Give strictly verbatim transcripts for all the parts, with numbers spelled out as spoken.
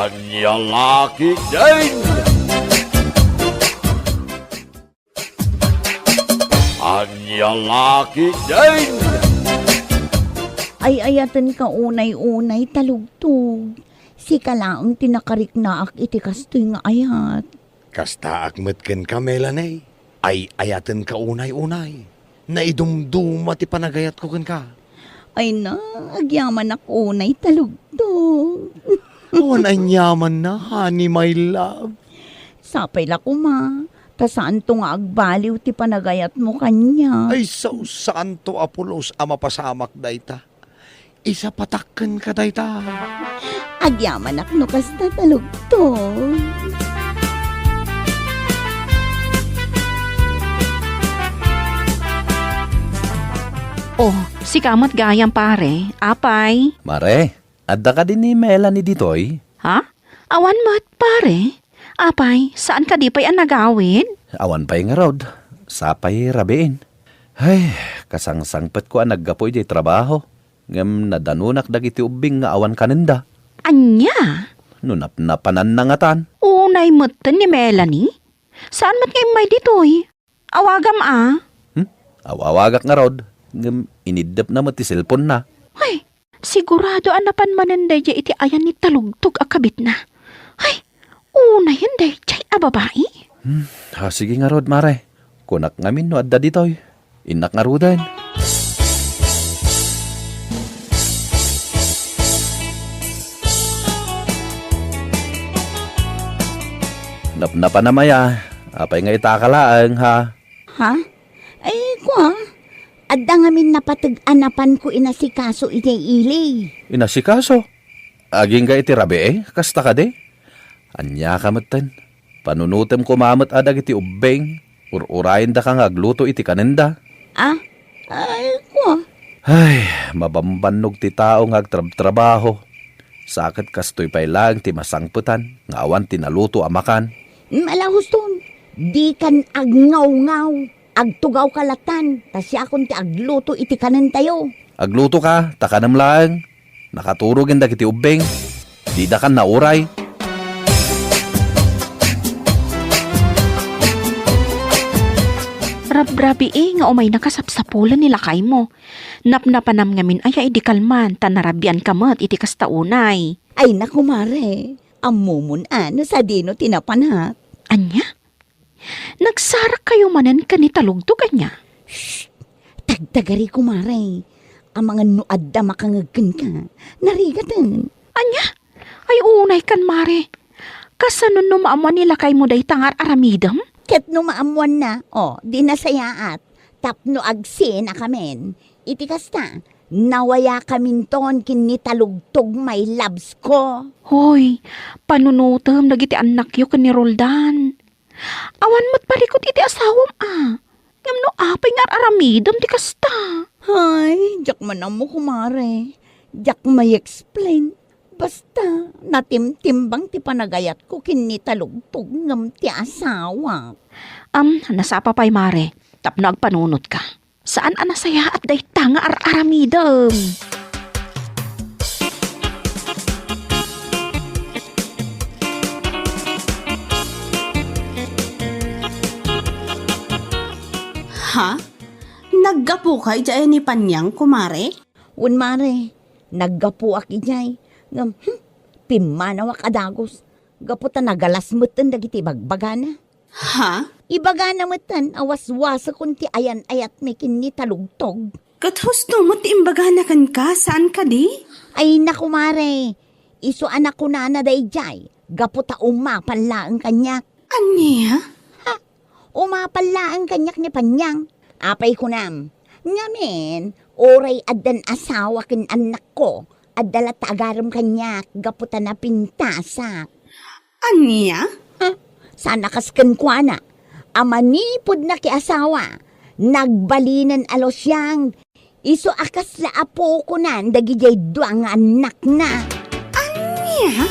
Ania la ketdin? Ania la ketdin? Ay-ayatenka unay-unay, Talugtog. Sika laeng ti nakariknaak iti kastoy nga ayat. Kastaak met kenka, Melanie. Ay-ayatenka unay-unay. Naidumduma ti panagayatko kenka. Ay na, agyamanak unay, Talugtog. Awan aniamanna, honey, my love. Sapay la koma, ta saanto nga agbaliw ti panagayatmo kaniak. Ay, sao, saanto a pulos a mapasamak dayta. Isapatak kenka dayta. Agyamanak no kasta, Talugtog. Oh, sika met gayam, pare. Apay? Mare, adda kadi ni Melanie ditoy? Ha? Awan met, pare. Apay, saan kadi pay a nagawid? Awan pay ngarud. Sapay rabiin. Ay, kasangsangpetko a naggapu idiay trabaho. Ngem nadanonak dagiti ubbing nga awan kanenda. Ania? No napnapananna ngatan. Unay metten ni Melanie? Saan met nga immay ditoy? Awagam a. Hmm? Aw-awagak ngarud, ngem iniddepna met ti cellphone-na. Ay, sigurado a napan manen daydiay iti ayan ni Talugtog a kabitna. Ay, unayen daydiay a babai. Hmm, ah, sige ngarud, mare. Kunak ngamin no adda ditoy. Innak ngaruden. Napnapanam aya, apay nga itaka laeng, ha? Ha? Ay, kua, adda ngamin napateg a napanko inasikaso idiay ili. Inasikaso? Agingga iti rabii, kasta kadi? Aniaka metten? Panunotem koma met a dagiti ubbing, ur-urayendaka nga agluto iti kanenda. Ah? Ay, kua. Ay, mabambannog ti tao nga agtrabtrabaho. Sa ket kastoy pay laeng ti masangpetan nga awan ti naluto a makan. Malahuston, dikan agngawngaw. Agtugawka latan, ta siakon ti agluto iti kanentayo. Aglutoka, ta kanem laeng. Nakaturogen dagiti ubbing. Didakan nauray. Rabrabii nga umaynaka sapsapulen ni lakaymo. Napnapanam ngamin aya idi kalman ta narabianka met iti kasta unay. Ay, naku, mare. Ammomon a no sadino ti napanak. Ania? Nagsarakkayo manen ken ni Talugtog, ania? Shh! Tagtagari, kumare. Amangan no adda makangeg kenka, narigaten. Ania? Ay, unay kan, mare. Kasano no maammuan ni lakaymo dayta nga ar-aramidem? Ket no maammuanna, o, di nasayaat. Tapno agsinakamin. Iti kasta, nawayakaminton ken ni Talugtog, my loves ko. Hoy, panunotem dagiti annakyo ken ni Roldan. Awan met parikut iti asawam a. Ngem no apay nga ar-aramidem ti kasta? Ay, diak man ammo, kumare. Diak ma-explain. Basta, natimtimbang ti panagayatko ken ni Talugtog ngem ti asawak. Am, nasapa pay, mare, tapno agpanunotka. Saan a nasayaat dayta nga ar-aramidem. Ha? Naggapuka idiay ni Panyang, kumare? Wen, mare, naggapuak idiay. Ngem, hmm, pimmanawak a dagus. Gapu ta nagalas metten dagiti ibagbagana. Ha? Ibagana metten a waswasekon ti ayan-ayatmi ken ni Talugtog. Ket husto met ti imbagana kenka, saan kadi? Ay, naku, mare. Isu a nakunana daydiay, gapu ta umapal laeng kaniak. Ania? Ha? Umapal laeng kaniak ni Panyang. Apay kunam? Ngamin, uray addan asawa ken annakko, adda latta agarem kaniak gapu ta napintasak. Ania? Huh? Saan a kas kenkuana a manipud nakiasawa, nagbalinen a lusiang, isu a kasla a pukonan dagidiay dua nga annakna. Ania?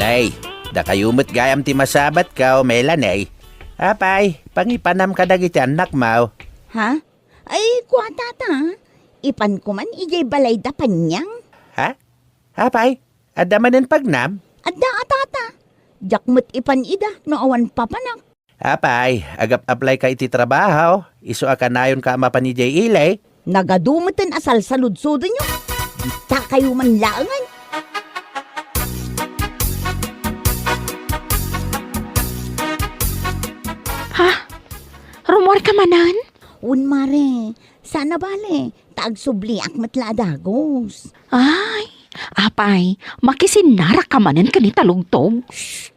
Nay, dakayo met gayam ti masabatko, Melanie. Apay, pangipanam kadagiti annakmo. Ha? Ay, kua, tata. Ipanko man idiay balayda, Panyang. Ha? Apay, adda manen pagnam? Adda a, tata. Diak met ipan ida no awan papanak. Apay, agap-applyka iti trabaho, isu a kanayonka a mapan idiay ili? Nagadu meten a salsaludsodenyo. Ditakayo man laengen. Ha? Rummuarka manen? Wen, mare. Saan a bale, ta agsubliak met la a dagus. Ay, apay, makisinnarakka manen ken ni Talugtog? Shh!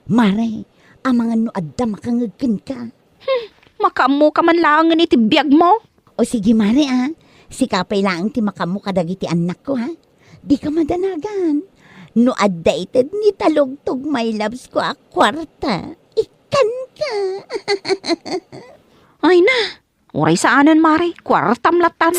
Mare, amangan no adda makangeg kenka. Hmm, makaammoka man laengen iti biagmo. O sige, mare, a. Sika pay laeng ti makaammo kadagiti annakko, ha? Dika madanagan. No adda ited ni Talugtog, my loves ko a kuarta, ikkanka. Ay na, uray saanen, mare, kuartam lattan.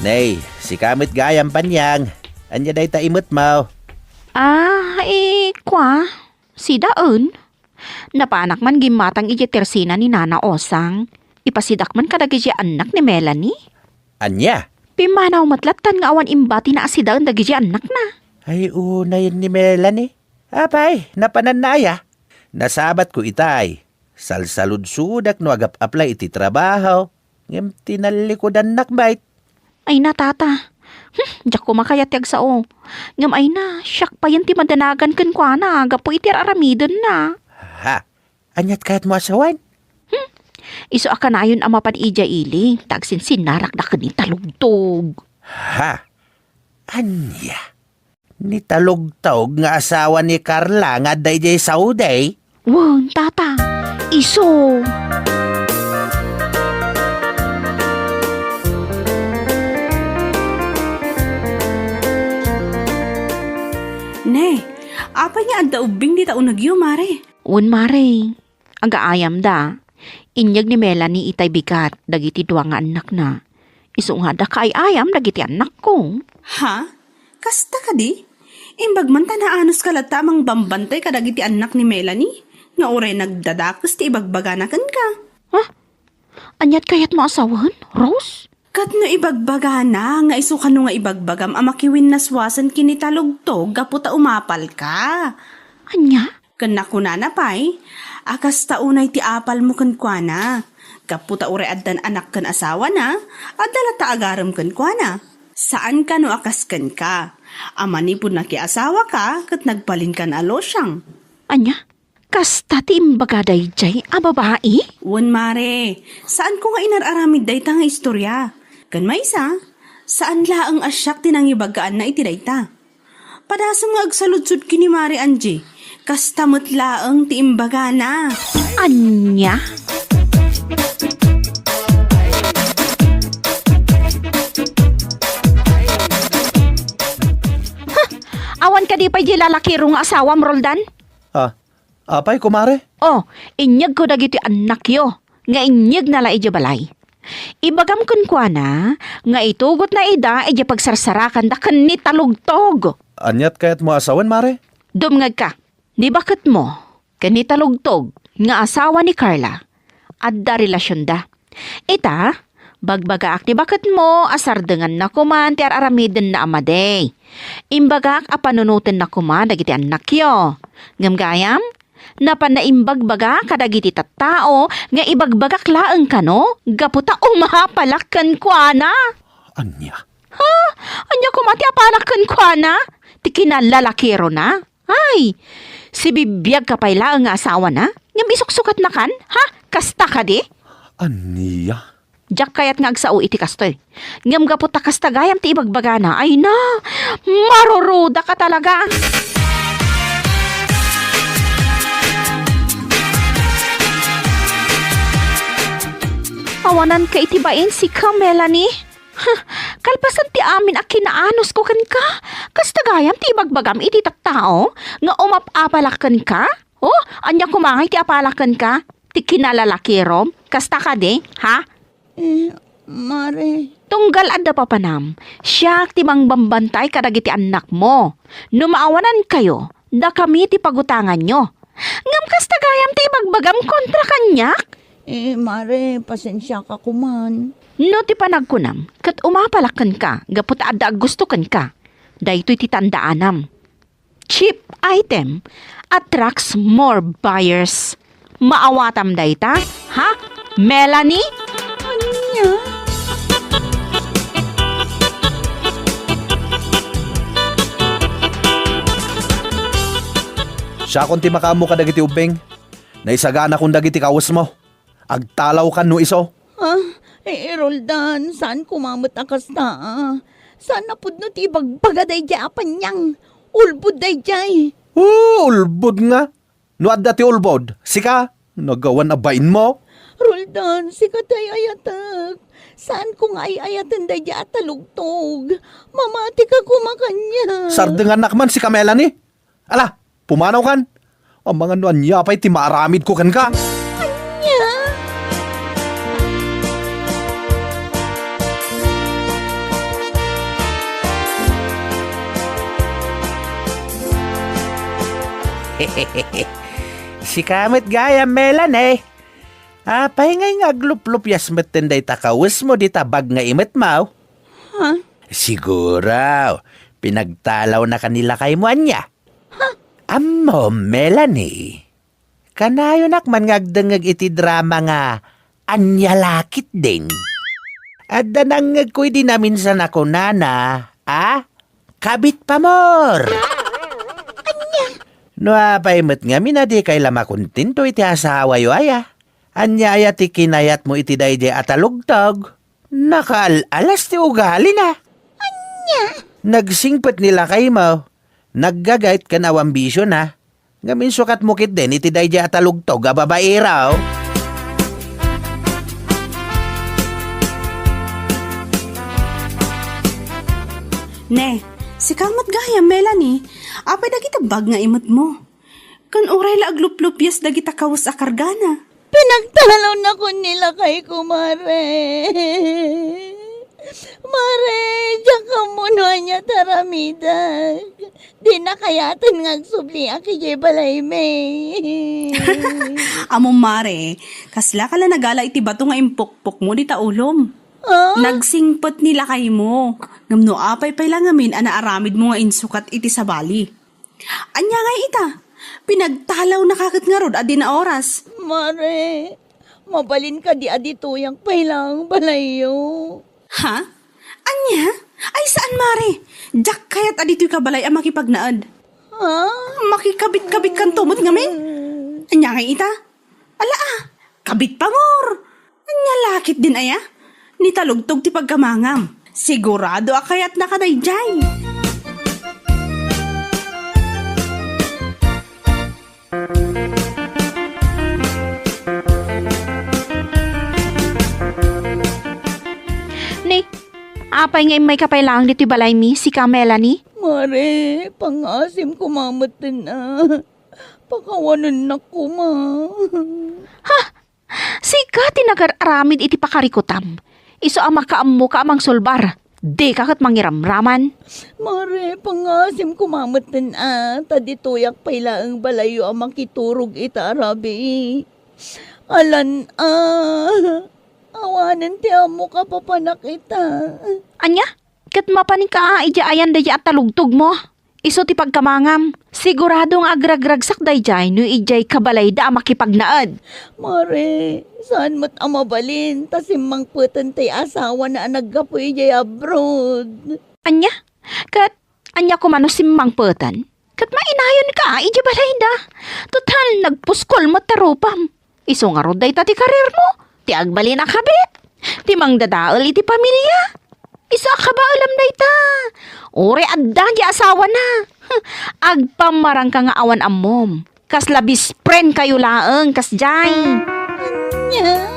Nay, sika met gayam, Panyang. Ania dayta imetmo? Ah, eh, kua, sidaen. Napanak man gimmatang idiay tersina ni Nana Osang. Ipasidak man kadagiti annak ni Melanie. Ania? Pimmanaw met lattan nga awan imbatina a sidaen dagiti annakna. Ay, unayen ni Melanie. Apay, napananna aya? Nasabatko itay. Salsaludsodak no agap-apply iti trabaho, ngem tinallikudannak met. Ay na, tata. Hmm, diak koma kayat ti agsao. Ngem ay na, siak payen ti madanagan kenkuana gapu iti ar-aramidenna. Ha? Aniat kayatmo a sawen? Hmm, isu a kanayon a mapan idiay ili, ta agsinsinnarakda ken ni Talugtog. Ha? Ania? Ni Talugtog nga asawa ni Carla nga adda idiay Saudi? Wen, tata. Isu. Ne, apay nga adda ubbing dita unegyo, mare? Wen, mare. Agaayamda. Inyeg ni Melanie itay bigat dagiti dua nga annakna. Isu nga adda kaay-ayam dagiti annakko. Ha? Kasta kadi? Imbag man ta naanuska latta a mangbambantay kadagiti annak ni Melanie, nga uray nagdadakes ti ibagbagana kenka. Ha? Aniat kayatmo a sawen, Rose? Ket no ibagbagana nga isu kano nga ibagbagam a makiwinnaswasen ken ni Talugtog gapu ta umapalka. Ania? Ken nakunana pay a kasta unay ti apalmo kenkuana. Gapu ta uray addan anak ken asawana, adda latta agarem kenkuana. Saan kano a kas kenka, a manipud nakiasawaka ket nagbalinkan a losyang. Ania? Kasta ti imbaga daydiay a babai? Wen, mare. Saanko nga inar-aramid dayta nga istorya. Ken maysa, saan laeng a siak ti nangibagaanna iti dayta. Padasem nga agsaludsod ken ni Mare Angie, kasta met laeng ti imbagana. Ania? Huh! Awan kadi pay di lalakiro nga asawam, Roldan? Ah, apay, kumare? Oh, inyegko dagiti annakyo, nga inyegna la idiay balay. Ibagam kenkuana nga itugotna ida idiay pagsarsarakanda ken ni Talugtog. Aniat kayatmo a sawen, mare? Dumngegka. Ni baketmo ken ni Talugtog nga asawa ni Carla, adda relasionda. Ita, bagbagaak ti baketmo a sardenganna koman ti ar-aramidenna a madi. Imbagak a panunotenna koma dagiti annakyo. Ngem gayam, napanna imbagbaga kadagiti tattao nga ibagbagak laeng kano gapu ta umapalak kenkuana. Ania? Ha? Ania koma ti apalak kenkuana? Ti kinallalakirona? Ay, sibibiagka pay laeng nga asawana? Ngem isuksukatnakan? Ha? Kasta kadi? Ania? Diak kayat nga agsao iti kastoy. Ngem gapu ta kasta gayam ti ibagbagana, ay na, marurudaka talaga. Awananka iti bain, sika, Melanie. Huh, kalpasan ti amin a kinaanusko kenka, kasta gayam ti ibagbagam iti tattao nga umap-apalak kenka? Oh, ania koma ngay ti apalak kenka? Ti kinalalakirom? Kasta kadi, ha? Eh, Mare. Tunggal adda papanam, siak ti mangbambantay kadagiti annakmo. No maawanankayo, dakami ti pagutanganyo. Ngem kasta gayam ti ibagbagam kontra kaniak? Eh, mare, pasensiaka koman. No ti panagkunam, ket umapalak kenka, gapu ta adda aggusto kenka. Daytoy ti tandaanam. Cheap item attracts more buyers. Maawatam dayta, ha, Melanie? Ania? Siakon ti makaammo kadagiti ubbing. Naisaganakon dagiti kawesmo. Agtalawkan no isu. Ah, eh, Roldan, saan koma met a kasta, ah. Saan a pudno ti ibagbaga daydiay a paniang? Ulbod daydiay. Oh, ulbod nga. No adda ti ulbod, sika, nagawan a bainmo? Roldan, sika ti ay-ayatek. Saan ko nga ay-ayaten daydiay a talugtog. Mamatika koma kaniak. Sardengannak man sika, Melanie. Ala, pumanawkan. Amangan no ania pay ti maaramidko kenka. Ania? Sika met gayam, Melanie. Apay ngay nga agluplupyas metten dayta kawesmo dita bag nga imetmo? Ha? Siguro, pinagtalawnaka ni lakaymo ania? Ha? Ammom, Melanie, kanayonak man nga agdengngeg iti drama nga Ania la ketdin? Adda nangngegko idi naminsan a kunana, a? Kabit pamor! Ania? No apay met ngamin a dikay la makontento iti asawayo aya? Ania aya ti kinayatmo iti daydiay a talugtog? Nakaal-alas ti ugalina. Ania? Nagsingpet ni lakaymo. Naggagait ken awan bisiona. Ngem insukatmo ketdin iti daydiay a talugtog a babaero. Ne, sika met gayam, Melanie. Apay dagita bag nga imetmo? Ken uray la agluplupyas dagita kawes a kargana. Pinagtalawnakon ni lakayko, mare. Mare, diak ammo no ania ti aramidek. Dina kayaten nga agsubliak idiay balaymi. Ammom, mare, kaslaka la nagala iti bato nga impukpokmo dita ulom. Ah? Nagsingpet ni lakaymo. Ngem no apay pay la ngamin a naaramidmo nga insukat iti sabali. Ania ngay ita? Pinagtalawnaka ket ngarud a dina oras. Mare, mabalin kadi a ditoyak pay laeng balayyo? Ha? Ania? Ay, saan, mare. Diak kayat a ditoyka balay a makipagnaed. Ha? Makikabit-kabitkanto met ngamin? Ania ngay ita? Ala, ah, kabit pamor! Ania la ketdin aya? Ni talugtog ti pagkamangam. Sigurado a kayatnaka daydiay. Ni, apay nga immayka pay laeng ditoy balaymi, sika, Melanie? Mare, pangngaasim koma metten a. Pakawanennak koma. Ha? Sika ti nagar-aramid iti pakarikutam. Isu a makaammoka a mangsulbar. Dika ket mangiramraman. Mare, pangngaasim koma metten a, ta ditoyak pay laeng balayyo a makiturog ita a rabii. Alan a, awanen ti ammok a papanak ita. Ania? Ket mapanika a idiay ayan daydiay a talugtogmo? Isu ti pagkamangam. Sigurado nga agragragsak daydiay no idiay kabalayda a makipagnaed. Mare, saan met a mabalin ta simmangpeten ti asawana a naggapu idiay abroad. Ania? Ket ania koma no simmangpeten? Ket mainayonka idiay balayda. Total, nagpuskol met ti rupam. Isu ngarud dayta ti kariermo, ti agbalin a kabit, ti mangdadael iti pamilia. Isu a kabaelam dayta. Uray adda ti asawana. Agpammarangka nga awan ammom. Kasla best friend kayo laeng, kasdiay. Ania?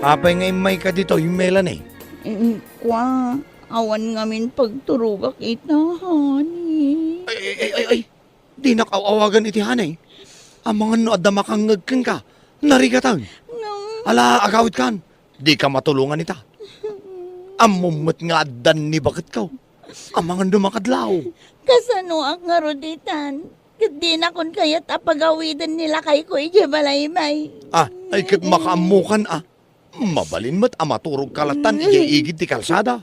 Apay nga immayka ditoy, Melanie? Mm, kua, Awan ngamin pagturogak ita, honey. Ay, ay, ay, ay, ay. Dinak aw-awagan iti honey. Amangan no adda makangngeg kenka, narigaten. Ngem Ala, agawidkan. Dika matulongan ita. Ammom met nga addan ni baketko. Amangan no makadlaw. Kasanoak ngarud itan? Ket dinakon kayat a pagawiden ni lakayko idiay balay, may. Ah, ay ket makaammokan a. Mabalin met a maturogka lattan idiay igid ti kalsada.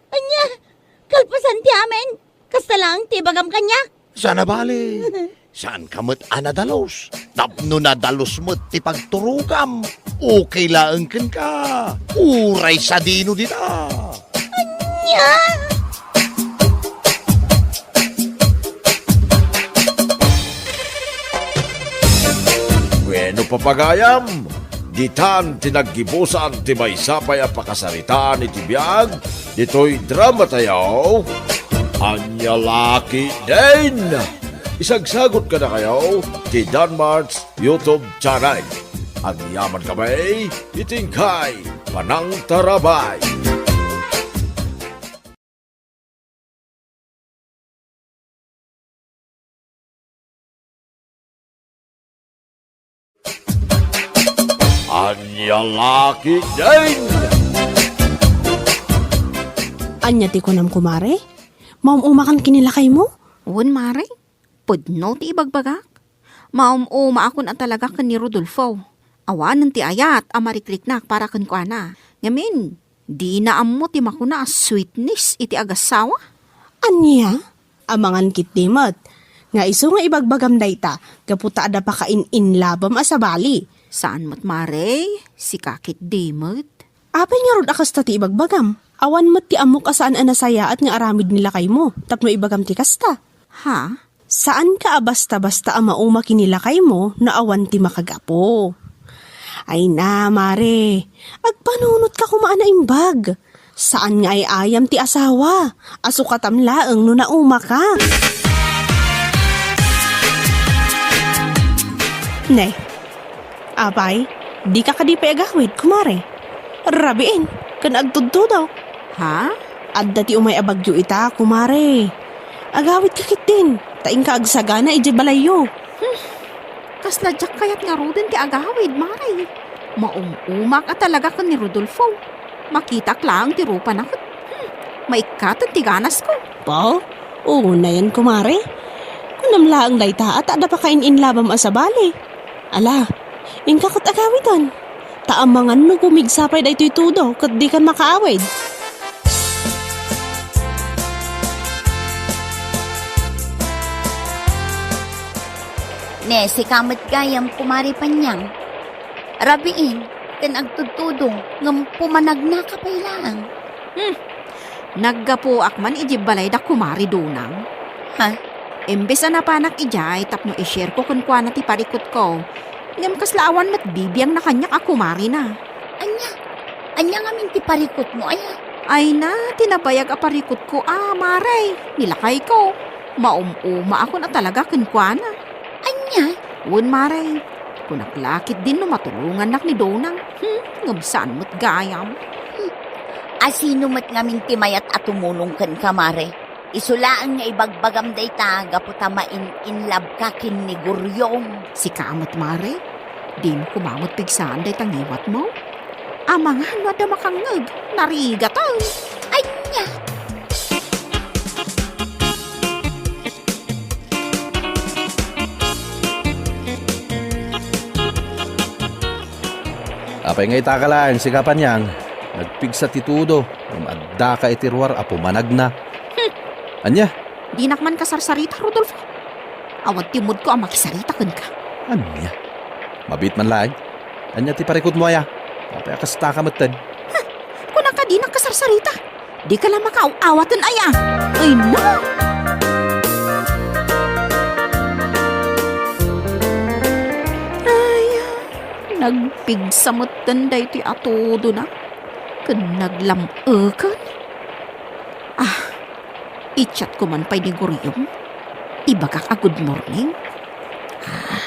Ania? Kalpasan ti amin? Kasta laeng ti ibagam kaniak? Saan a bale? Saanka met a nadalus? Tapno nadalus met ti pagturogam. Okay laeng kenka. Uray sadino dita. Ania? Bueno, papagayam, ditan ti naggibusan ti maysa pay a pakasaritaan iti biag ditoy drama tayo, Ania La Ketdin! Isagsagut kadakayo ti Danmart's YouTube channel. Agyaman kami iti inkay panangtarabay. Ania La Ketdin! Ania ti kunam, kumare? Maum-umakan ken ni lakaymo? Wen, mare. Pudno ti ibagbagak. Maum-umaakon a talaga ken ni Rodolfo. Awanen ti ayat a marikriknak para kenkuana. Ngamin, dina ammo ti makuna a sweetness iti agassawa. Ania? Amangan ketdi met nga isu nga ibagbagam dayta gapu ta adda pakain-inlabem a sabali. Saan met, mare, sika ketdi met. Apay ngarud a kasta ti ibagbagam? Awan met ti ammok a saan a nasayaat nga aramid ni lakaymo tapno ibagam ti kasta. Ha? Saanka a basta-basta a mauma ken ni lakaymo no awan ti makagapu. Ay na, mare, agpanunotka koma a naimbag. Saan nga ay-ayam ti asawa a sukatam laeng no naumaka. Ne, apay, dika kadi pay agawid, kumare? Rabiin, ken agtudtudo. Ha? Adda ti umay a bagyo ita, kumare. Agawidka ketdin, ta inka agsagana idiay balayyo. Hmm. Kasla diak kayat ngaruden ti agawid, mare. Maum-umak a talaga ken ni Rodolfo. Makitak laeng ti rupana ket, hmm, maikkaten ti ganasko. Ba? Unayen, kumare. Kunam laeng dayta a ta adda pakain-inlabam a sabali. Ala, inka ket agawiden. Ta amangan no pumigsa pay daytoy tudo ket dikan makaawid. Ne, sika met gayam, Kumare Panyang. Rabiin, ken agtudtudo, ngem pumanagnaka pay laeng. Hmm. Naggapuak man idiay balay da Kumare Donang. Ha? Imbes a napanak idiay tapno i-share ko kenkuana ti parikutko, ngem kasla awan met bibiangna kaniak a kumarena. Ania? Ania ngamin ti parikutmo, aya? Ay na, ti nabayag a parikutko a, mare, ni lakayko. Maum-umaakon a talaga kenkuana. Ania? Wen, mare. Kunak la ketdin no matulongannak ni Donang. Hmm, ngem saan met gayam. Hmm. A sino met ngamin ti mayat a tumulong kenka, mare? Isu laeng nga ibagbagam dayta gapu ta main-inlabka ken ni Gurion. Sika met, mare? Dimo koma met pigsaan dayta ngiwatmo? Amangan no adda makangngeg, narigaten. Ania? Apay nga itaka laeng, sika Panyang? Nagpigsa ti tudo, ngem addaka iti ruar a pumanagna. Hmm. Ania? Dinak man kasarsarita, Rodolfo. Awan ti moodko a makisarita kenka. Ania? Mabiit man laeng. Ania ti parikutmo aya? Apay a kastaka metten? Huh! Kunaka dinak kasarsarita. Dika la makaaw-awaten aya. Ay, na! Ay, nagpigsa metten daytoy a tudona. Ken naglam-eken. Ah, i-chat ko man pay ni Gurion. Ibagak a good morning. Ah,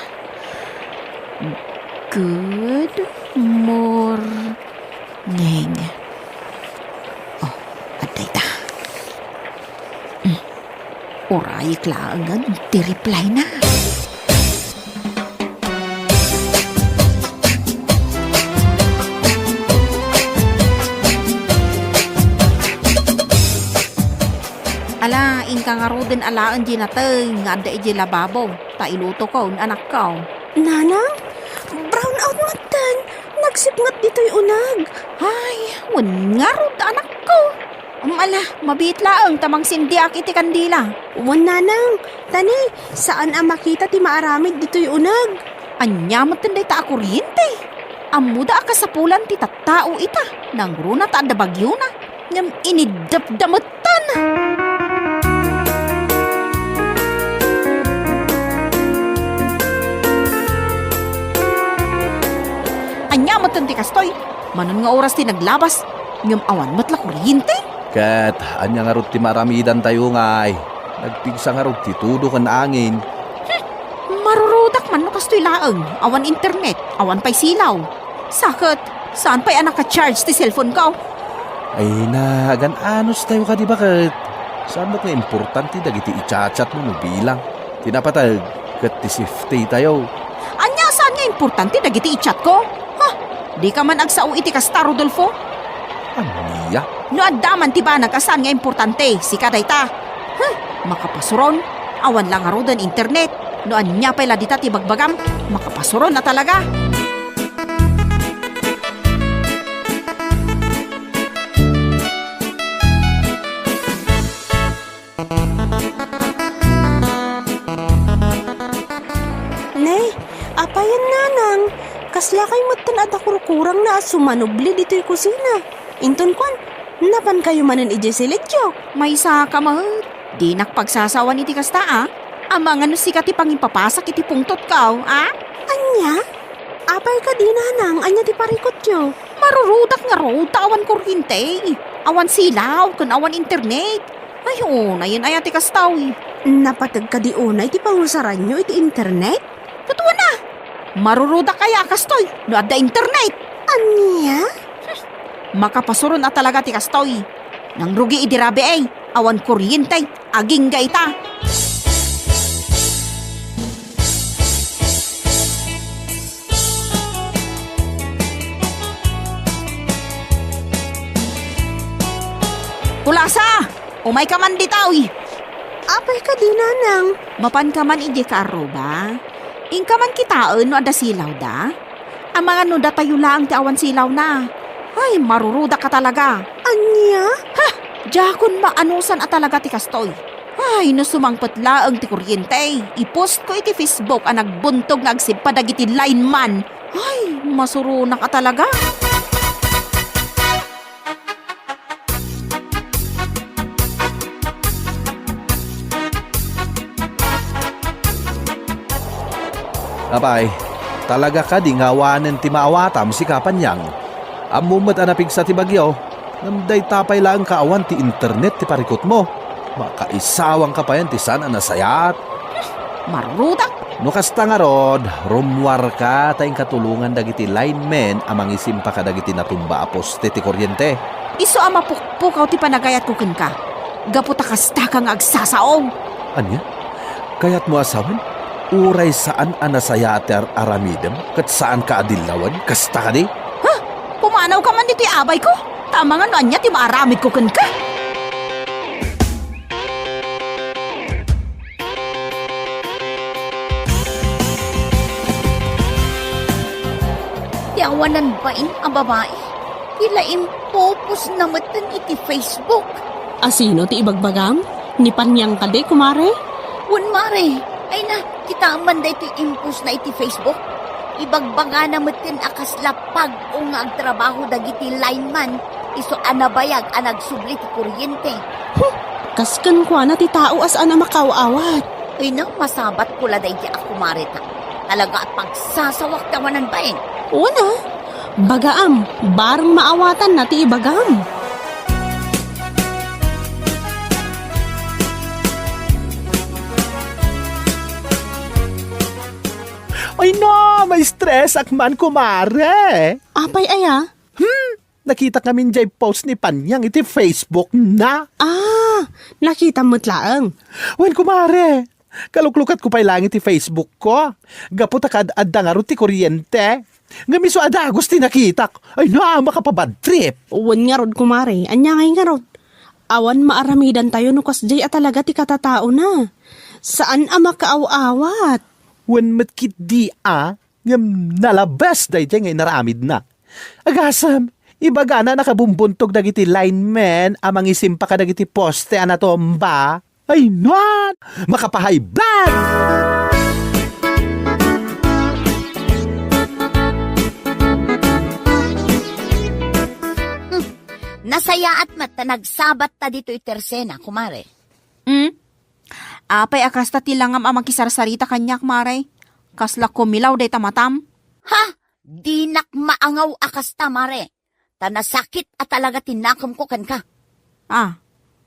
good morning. Oh, adda ita. Urayek laengen ti reply na. Ala, inka ngaruden alaen di nateng nga adda idiay lababo, ta ilutokon, anakko. Nanang, brown out metten. Nagsipnget ditoy uneg. Ay, wen ngarud, anakko. Ala, mabiit laeng ta mangsindiak iti kandila. Wen, nanang, tani, saan a makita ti maaramid ditoy uneg. Ania metten dayta a kuryente? Ammoda a kasapulan ti tattao ita, nangruna ta adda bagiona, ngem iniddepda metten. Ania metten ti kastoy? Manon nga oras ti naglabas, ngem awan met la kuryente? Ket ania ngarud ti maaramidantayo ngay? Nagpigsa ngarud ti tudo ken angin. Hmm, marurudak man no kastoy laeng, awan internet, awan pay silaw. Sa ket, saan pay a naka-charge ti cellphone-ko? Ay, nagan-anos tayo kadi baket. Saan met nga importante dagiti i-chat-chat mo no bilang ti napateg ket ti safety tayo. Ania saan nga importante dagiti i-chat ko? Ha? Dika man agsao iti kasta, Rodolfo? Ania? No adda man ti banag a saan nga importante, sika dayta. Huh, makapasuron. Awan la ngaruden internet. No ania pay la dita ti bagbagam, makapasuron a talaga. Ne, apayen, nanang, kasla kay metten a dakurkurangna a sumanubli ditoy kusina. Inton kuan, napankayo manen idiay silityo. Maysaka met. Dinak pagsasawan iti kasta, a. Amangan no sika ti pangipapasak iti pungtotko, a? Ania? Apay kadi, nanang, ania ti parikutyo? Marurudak ngarud ta awan kuryente, awan silaw, ken awan internet. Ay, unayen aya ti kasta, uy. Napateg kadi unay ti pangusaranyo iti internet? Ket wen a, marurudak aya a kastoy no adda internet? Ania? Hmm, makapasuron a talaga ti kastoy. Nangrugi idi rabii, awan kuryente, agingga ita. Kulasa! Umayka man dita, uy! Apay kadi, nanang? Mapanka man idiay kaarruba? Inka man kitaen no adda silawda? Amangan no datayo laeng ti awan silawna. Ay, marurudak a talaga. Ania? Ha! Diakon maanusan a talaga ti kastoy. Ay, no sumangpet laeng ti kuryente, i-post ko iti Facebook a nagbuntog nga agsibpa dagiti lineman. Ay, masuronak a talaga. Apay, talaga kadi nga awanen ti maawatam, sika Panyang? Ammom met a napigsa ti bagyo, ngem dayta pay laeng kaawan ti internet ti parikutmo. Makaisawangka payen ti saan a nasayaat. Marurudak! No kasta ngarud, rummuarka ta inka tulongan dagiti linemen a mangisimpa kadagiti natumba a poste ti kuryente. Isu a mapukpukaw ti panagayatko kenka, gapu ta kastaka nga agsasao. Ania? Kayatmo a sawen? Uray saan a nasayaat ti ar-aramidem ket saanka a dillawen, kasta kadi? Ha? Pumanawka man ditoy abayko, ta amangan no ania ti maaramidko kenka. Ti awanan bain a babai, ti la impupos na metten iti Facebook. A sino ti ibagbagam? Ni Panyang kadi, kumare? Wen, mare. Ay na, kitaem man daytoy impos na iti Facebook. Ibagbagana metten a kasla pag-o nga agtrabaho dagiti lineman, isu a nabayag a nagsubli ti kuryente. Hmm, kas kenkuana ti tao a saan a makaaw-awat. Ay na, masabatko la daydi a kumare ta. Talaga a pagsasawak ti awanan bain. Una, bagaam, bareng maawatanna ti ibagam. Ay na, ma-stress ak man, kumare. Apay aya? Hmm? Nakitak ngamin jay post ni Panyang iti Facebook na. Ah, nakitam met laeng. Wen, kumare, kaluklukatko pay laeng iti Facebook ko. Gapu ta kaad-adda ngarud ti kuryente. Ngem isu a dagus ti nakitak. Ay na, makapabad trip. Wen ngarud, kumare, ania ngay ngarud? Awan maaramidantayo no kasjay a talaga ti katataona. Saan a makaaw-awat. Wen met ketdi a, ngem nalabes daydiay nga inaramidna. Agasem, ibagana a nakabumbuntog dagiti linemen a mangisimpa kadagiti poste a natumba. Ay, nuan! Makapahaybag! Hmm. Nasayaat met ta nagsabatta ditoy tersena, kumare. Hmm? Apay a kasta ti langam a makisarsarita kaniak, mare? Kasla kumilaw dayta matam? Ha? Dinak maangaw a kasta, mare. Ta nasakit a talaga ti nakemko kenka. Ah,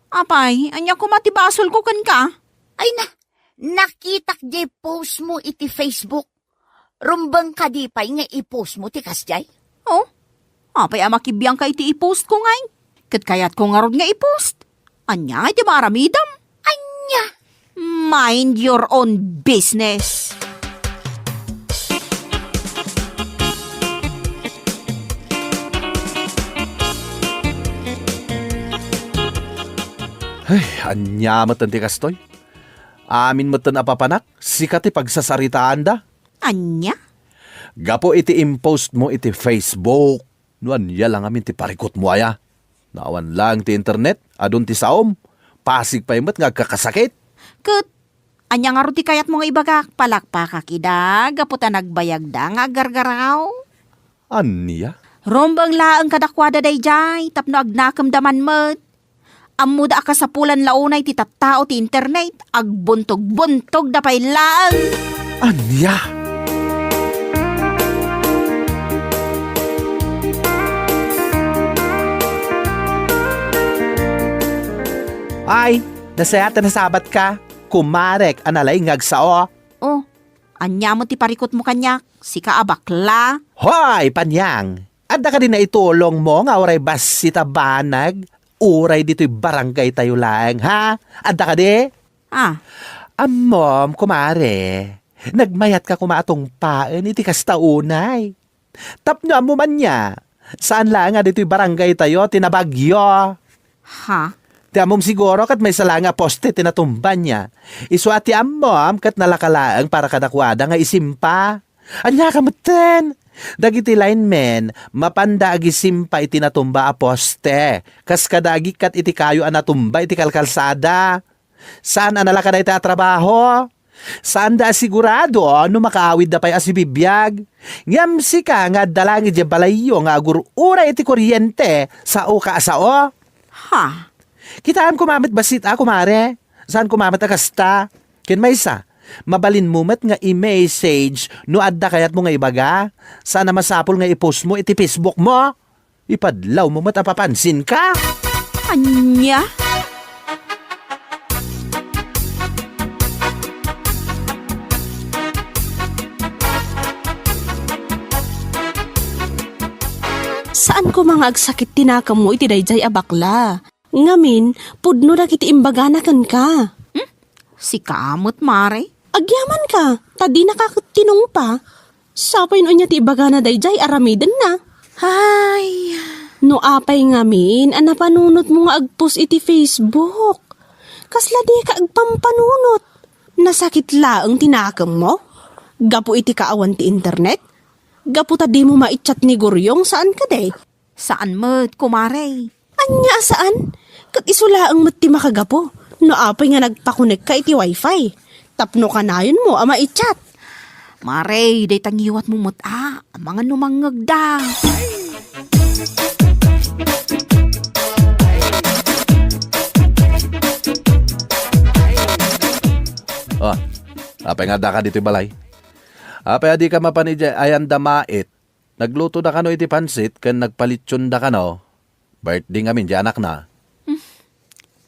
apay, ania koma ti basolko kenka? Ay na, nakitak jay post mo iti Facebook. Rumbeng kadi pay nga i-post mo ti kasjay? Oh, apay a makibiangka iti i-post ko ngay? Ket kayatko ngarud nga i-post. Ania ngay ti maaramidem? Ania? Mind your own business. Ay, ania met ti kastoy? Amin met a papanak, sika ti pagsasaritaanda. Ania? Gapu iti impost mo iti Facebook. No ania la ngamin ti parikutmo aya? No awan laeng ti internet, adun ti saom. Pasig pay met nga agkakasakit. Ket, ania ngarud ti kayatmo nga ibagak? Palakpakak ida, gapu ta nagbayagda nga aggargaraw. Ania? Rumbeng laeng kadakuada daydiay, tapno agnakemda man met. Ammoda a kasapulan la unay ti tattao ti internet, agbuntog-buntogda pay laeng. Ania? Ay, nasayaat a nasabatka, kumarek a nalaing nga agsao. Oh, ania met ti parikutmo kaniak? Sika a bakla? Hoy, Panyang! Adda kadi naitulongmo nga uray bassit a banag, uray ditoy barangaytayo laeng, ha? Adda kadi? Ah. Ammom, kumare, nagmayatka koma a tungpaen iti kasta unay. Tapno ammom ania, saan laeng a ditoy barangaytayo ti nabagyo. Ha? Ti ammom siguro ket maysa laeng a poste ti natumba nia. Isu a ti ammom ket nalaka laeng para kadakuada nga isimpa. Ania ka metten? Dagiti linemen, mapanda agisimpa iti natumba a poste, kas kada agikkat iti kayo a natumba iti kalkalsada. Saan a nalaka dayta a trabaho. Saanda a sigurado no makaawidda pay a sibibiag. Ngem sika nga adda laeng idiay balayyo nga agur-uray iti kuryente, saoka a sao? Ha? Kitaem koma met bassit a, kumare. Saan koma met a kasta. Ken maysa, mabalinmo met nga i-message no adda kayatmo nga ibaga. Saan a masapul nga i-post mo iti Facebook mo. Ipadlawmo met a papansinka. Ania? Saan koma nga agsakit ti nakemmo iti daydiay a bakla. Ngamin, pudno dagiti imbagana kenka. Hmm? Sika met, mare? Agyamanka, ta dinaka ket tinungpa. Sapay no ania ti ibagana daydiay aramidenna. Ay. No apay ngamin a napanunotmo nga agpost iti Facebook? Kasla dika agpampanunot. Nasakit laeng ti nakemmo? Gapu iti kaawan ti internet? Gapu ta dimo maichat ni Guryong, saan kadi? Saan met, kumare. Ania a saan? Ket isu laeng met ti makagapu no apay nga nagpakonekka iti wifi tapno kanayonmo a maichat. Mare, dayta ngiwatmo met a, amangan no mangngegda. Oh, apay nga addaka ditoy balay? Apay a dika mapan idiay ayan da mait? Naglutoda kano iti pansit ken nagpalitsionda kano. Birthday ngamin ti anakna. Hmm.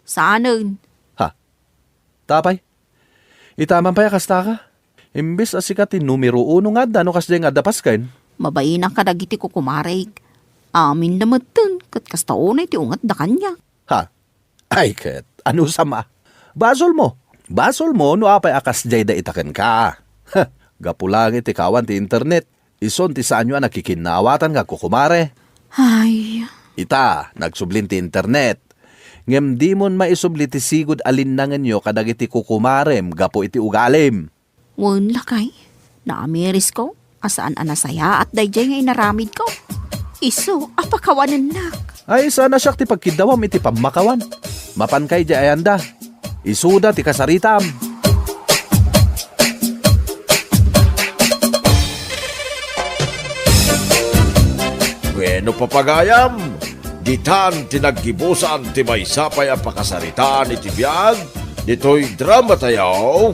Saanen. Ha? Tapay? Itaman pay a kastaka? Imbes a sika ti numero uno nga adda no kasdiay nga adda pasken. Mabainak kadagiti kukumarek. Aminda metten, ket kasta unay ti ungetda kaniak. Ha? Ay ket, anusam a? Basolmo. Basolmo no apay a kasdiayda ita kenka. Gapu laeng iti kaawan ti internet, ison ti saanyo a nakikinnaawatan nga agkukumare. Ay. Ita, nagsublin ti internet. Ngem dimon maisubli ti sigud a linnangenyo kadagiti kukumarem gapu iti ugalim. Wen, lakay, naamirisko a saan a nasayaat daydiay nga inaramidko. Isu a pakawanennak. Ay, saan a siak ti pagkiddawam iti pammakawan. Mapanka idiay ayanda. Isuda ti kasaritam. Bueno, papagayam, ditan ti naggibusan ti maysa pay a pakasaritaan iti biag ditoy drama tayo.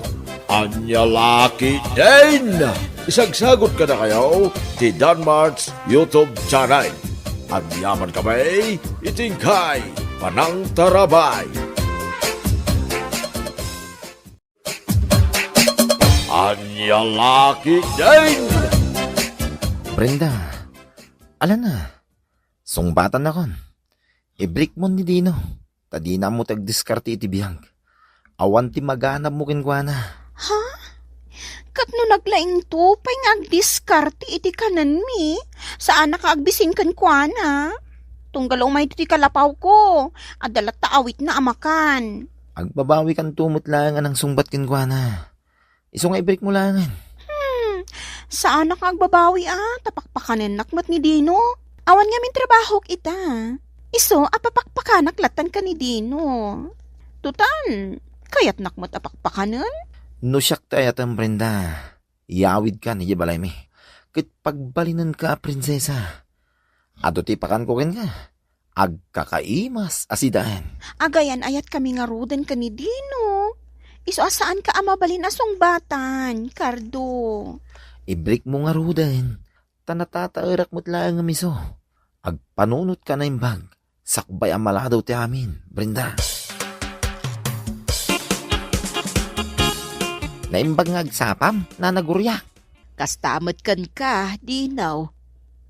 Ania la ketdin? Isagsagut kadakayo ti Danmart's YouTube channel. Aniaman kami iti inkay panangtarabay. Ania la ketdin? Brenda, alana, sungbatannakon. Ibreakmo ni Dino, ta dina ammo ti agdiskarte iti biag. Awan ti maganabmo kenkuana. Ha? Ket no naglaingto pay nga agdiskarte iti kanenmi, saanak a agbisin kenkuana. Tunggal umayto ti kalapawko, adda latta awitna a makan. Agbabawikanto met laeng a nangsungbat kenkuana. Isu nga ibreakmo laengen. Hmm, saanak nga agbabawi a, ta pakpakanennak met ni Dino. Awan ngamin trabahok ita. Isu a papakpakanak lattan ken ni Dino. Total, kayatnak met a pakpakanen. No siak ti ayatem, Brenda, iyawidkan idiay balaymi. Ket pagbalinenka a prinsesa. Adu ti ipakanko kenka. Agkakaimas a sidaen. Agayan-ayatkami ngaruden ken ni Dino. Isu a saanka a mabalin a sungbatan, Cardo. Ibreakmo ngaruden, ta natataerak met laeng a miso. Agpanunotka a naimbag, sakbay a maladaw ti amin, Brenda. Naimbag nga agsapam, Nana Gloria. Kasta met kenka, Dino.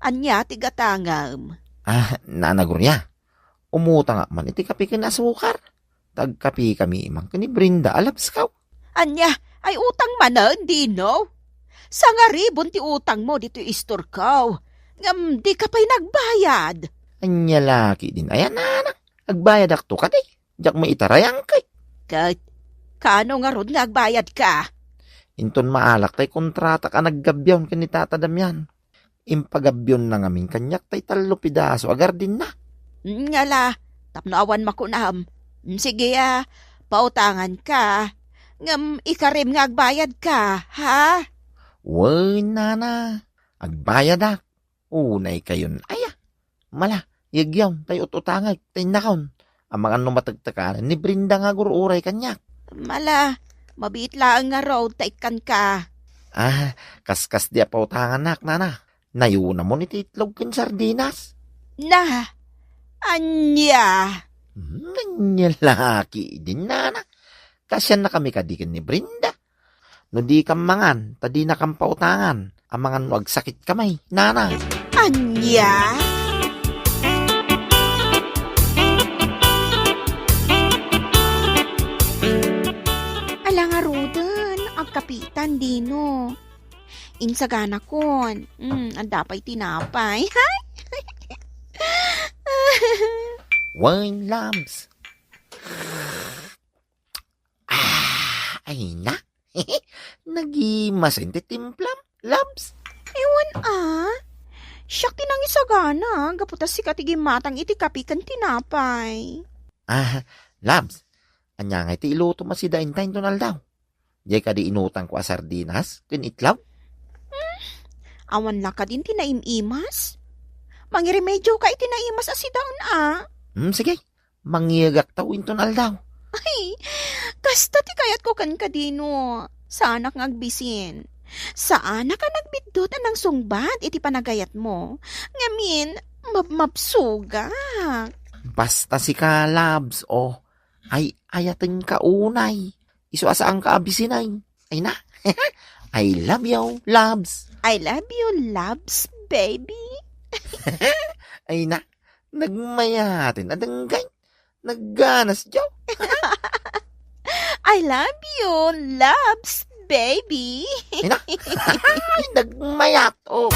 Ania ti gatangem? Ah, Nana Gloria, umutangak man iti kape ken asukar. Tagkapekami man ken ni Brenda a labskaw. Ania, ay utang manen, Dino? Sangaribon ti utangmo ditoy istorko. Ngem dika pay nagbayad. Ania la ketdin aya, Nana? Agbayadakto kadi? Diak met itarayangkay. Ket, kaano ngarud nga agbayadka? Inton maalak tay kontratak a naggabiaw ken ni Tata Damian. Impagabionna ngamin kaniak tay tallo pidaso a gardinna. Ngala, tapno awan makunam. Sige a, pautanganka. Ngem ikarim nga agbayadka, ha? Wen, Nana, agbayadak. Unay kayon aya. Mala, yegyaw, tay ut-utangek, tay innakon. Amangan no matektekan ni Brenda nga agur-uray kaniak. Mala, mabiit laeng ngarud ta ikkanka. Ah, kaskas di a pautanganak, Nana. Nayunamon iti itlog ken sardinas. Na, ania? Hmm, ania la ketdin, Nana. Kasiannakami kadi ken ni Brenda. No dikam mangan, ta dinakam pautangan. Amangan no agsakitkami, Nana. Ania? Ala ngaruden, agkapitan, Dino. Insaganakon. Mm, adda pay tinapay. Wen, Labs. Ah, ay na. Nagimasin ti timplam, Labs. Ewan a. Siak ti nangisagana, gapu ta sika ti gimmatang iti kape ken tinapay. Ah, Labs, ania ngay ti ilutom a sida inta inton aldaw? Diay kadi inutangko a sardinas ken itlog? Hmm, awan la kadin ti naim-imas? Mangiremedio ka iti naimas a sidaen a. Hmm, sige. Mangiagak ta inton aldaw. Ay, kasta ti kayatko kenka, Dino. Saanak nga agbisin. Saanak a nagbiddut a nangsungbat iti panagayatmo. Ngamin, mabmabsogak. Basta sika, Labs, o. Ay, ayatenka unay. Isu a saanka a bisinay. Ay na. I love you, Labs. I love you, Labs, baby. Ay na, nagmayaten a denggen. Nagganas, Joe. I love you, loves, baby. Ay na. Ay, nagmayat, oh.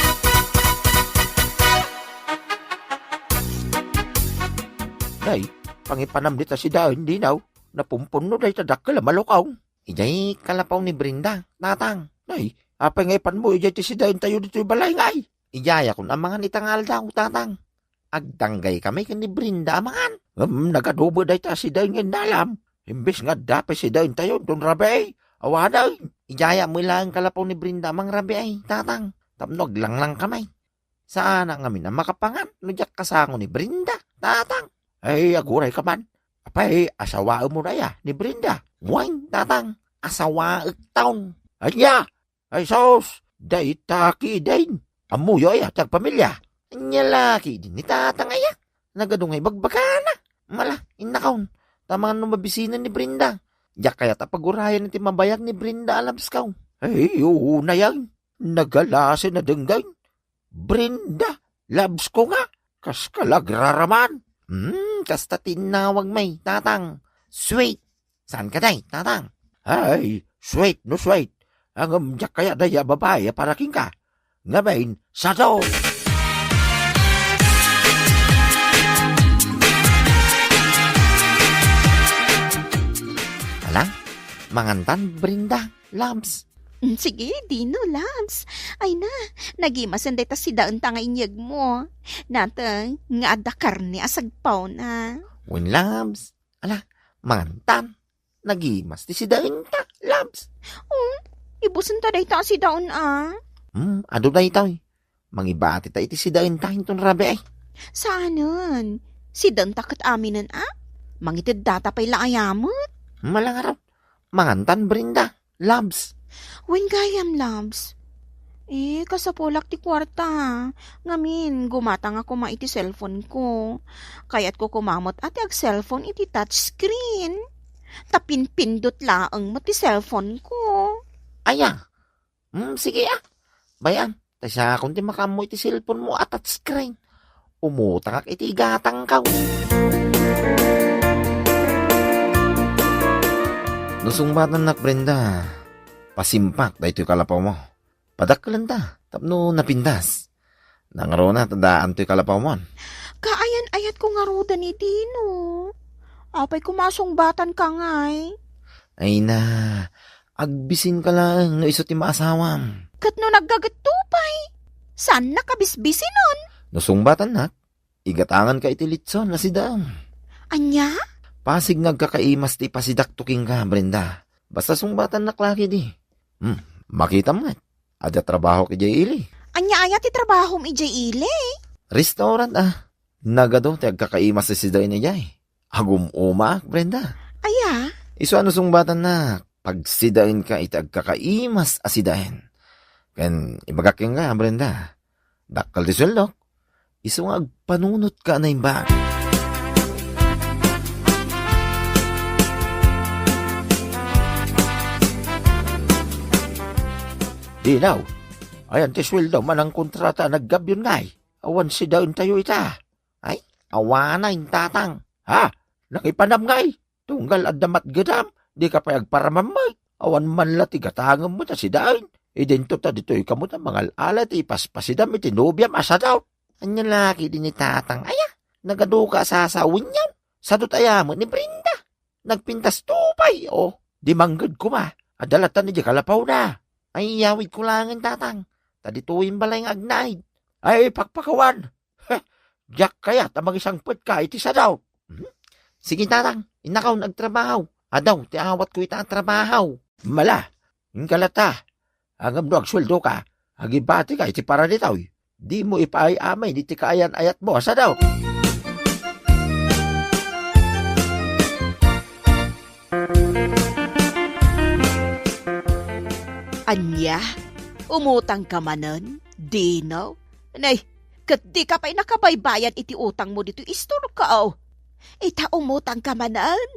Nay, pangipanam dita sidaen, dinaw. Napumpunno dayta dakkel a malukong. Idiay kalapaw ni Brenda, tatang. Nay, apay nga ipanmo idiay ti sidaentayo ditoy balay ngay? Idiay a kun amangan ita nga aldaw, tatang. Agdanggay kami ken ni Brenda amangan. Ngem nagadubo dayta a sidaen nga innalam. Imbes nga adda pay sidaentayo, don rabii. Awanen. Idiay a met laeng kalapaw ni Brenda a mangrabii, tatang. Tapno aglanglang kami. Saanak ngamin a makapangan no diak kasango ni Brenda, tatang. Ay, aguray ka man. Apay, asawaem mo na ya ni Brenda? Wen, tatang, asawaek taon. Ania? Ay, sus, dayta kidin. Ammoyo aya ti agpamilya? Ania la kidin ni tatang aya? Nagadu nga ibagbagana. Mala, innakon. Tamangan no mabisinen ni Brenda. Diak kayat a pagurayan ti mabayag ni Brenda a labskaw. Ay, oo na yan. Nagalasen a denggen. Brenda, loves ko nga. Kas kalagraraman. Hmm, kasta ti innawag may, tatang. Sweet. Saan ka day, tatang? Ay, sweet no sweet. Ngem diak kayat dayta a babai a para kenka. Ngamin, sado! Ala, mangantan, Brenda, loves. Mm, sige, Dino, loves. Ay na, nagimasen dayta sidaenta nga inyegmo. Nateng nga adda karne a sagpawna. Wen, loves. Ala, mangantan. Nagimas ti sidaenta, loves. Oh, ibusenta dayta a sidaen, a. Hmm, adu daytoy. Mangibatita iti sidaenta inton rabii. Saanen. Sidaenta ket aminen, a. Mangiteddata pay la aya met. Mala ngarud. Mangantan, Brenda. Loves. Wen gayam, loves. Eh, kasapulak ti kuarta. Ngamin, gumatang a koma iti cellphone ko. Kayatko koma met a ti ag-cellphone iti touchscreen. Ta pinpindot laeng met ti cellphone ko. Aya? Hmm, sige, a. Bay-am, ta siakon ti makaammo iti cellphone mo a touchscreen. Umutangak iti igatangko. No sungbatannak, Brenda, pasimpak daytoy kalapaw mo. Padakkelenta tapno napintas. Nangruna ta daan toy kalapaw mo. Kaayan-ayatko ngaruden iti no. Apay koma a sungbatanka ngay? Ay na, agbisinka laeng no isu ti maasawam. Ket no naggagetto pay, saannak a bisbisinen? No sungbatannak, igatanganka iti litson a sidaem. Ania? Pasig nga agkakaimas ti ipasidakto kenka, Brenda. Basta sungbatannak la ketdi. Hmm, makitam met. Adda trabahok idiay ili. Ania aya ti trabahom idiay ili? Restaurant, a. Nagadu ti agkakaimas a sidaen idiay. Agum-umaak, Brenda. Aya? Isu a no sungbatannak, pagsidaenka iti agkakaimas a sidaen. Ken ibagak kenka, Brenda, dakkel ti sueldok. Isu nga agpanunotka a naimbag. Dinaw, ayan ti sueldo manang kontrata a naggabion ngay. Awan sidaentayo ita. Ay, awanen, tatang. Ha? Nangipanam ngay? Tunggal adda matgedam, dika pay agparamammet. Awan man la ti gatangem met a sidaen. Idinto ta ditoy kamo ta mangal-ala ti ipaspasidam iti nobiam a sadaw. Ania la ketdi ni tatang aya? Nagaduka a sasawenyon. Sadot aya met ni Brenda. Nagpintas to pay, o. Di mangged koma. Adda latta ni di kalapawna. Ay, iyawidko laengen, tatang. Ta ditoyen balay nga agnaed. Ay, pakpakawan. Heh, diak kayat a mangisangpetka iti sadaw. Hmm? Sige, tatang, innakon agtrabaho. Adu ti awatko ita a trabaho. Mala, inka latta. Ngem no agsueldoka, agibatika iti para ditoy. Dimo ipaay-amay iti kaayan-ayatmo a sadaw. Ania? Umutangka manen, Dino? Nay, ket dika pay nakabaybayad iti utangmo ditoy istorko. Ita umutangka manen?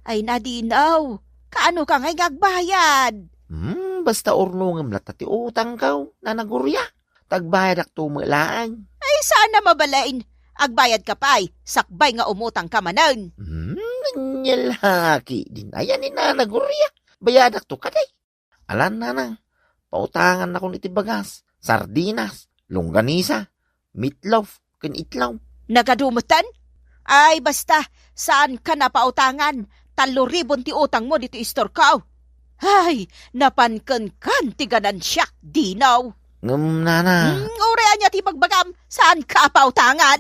Ay na, Dino, kaano ka ngay nga agbayad? Hmm, basta urnongem latta ti utangko, Nana Gloria. Ta agbayadakto met laeng. Ay, saan a mabalin. Agbayadka pay, sakbay nga umutangka manen. Hmm, ania la ketdin aya ni Nana Gloria. Bayadakto kadi. Ala, Nana, pautangannakon iti bagas, sardinas, longganisa, meatloaf, ken itlog. Nagadu metten? Ay, basta, saankan a pautangan. Tallo ribon ti utangmo ditoy istorko. Ay, napan kenkan ti ganansiak, Dino. Ngem, Nana. Hmm, uray ania ti ibagbagam, saanka a pautangan.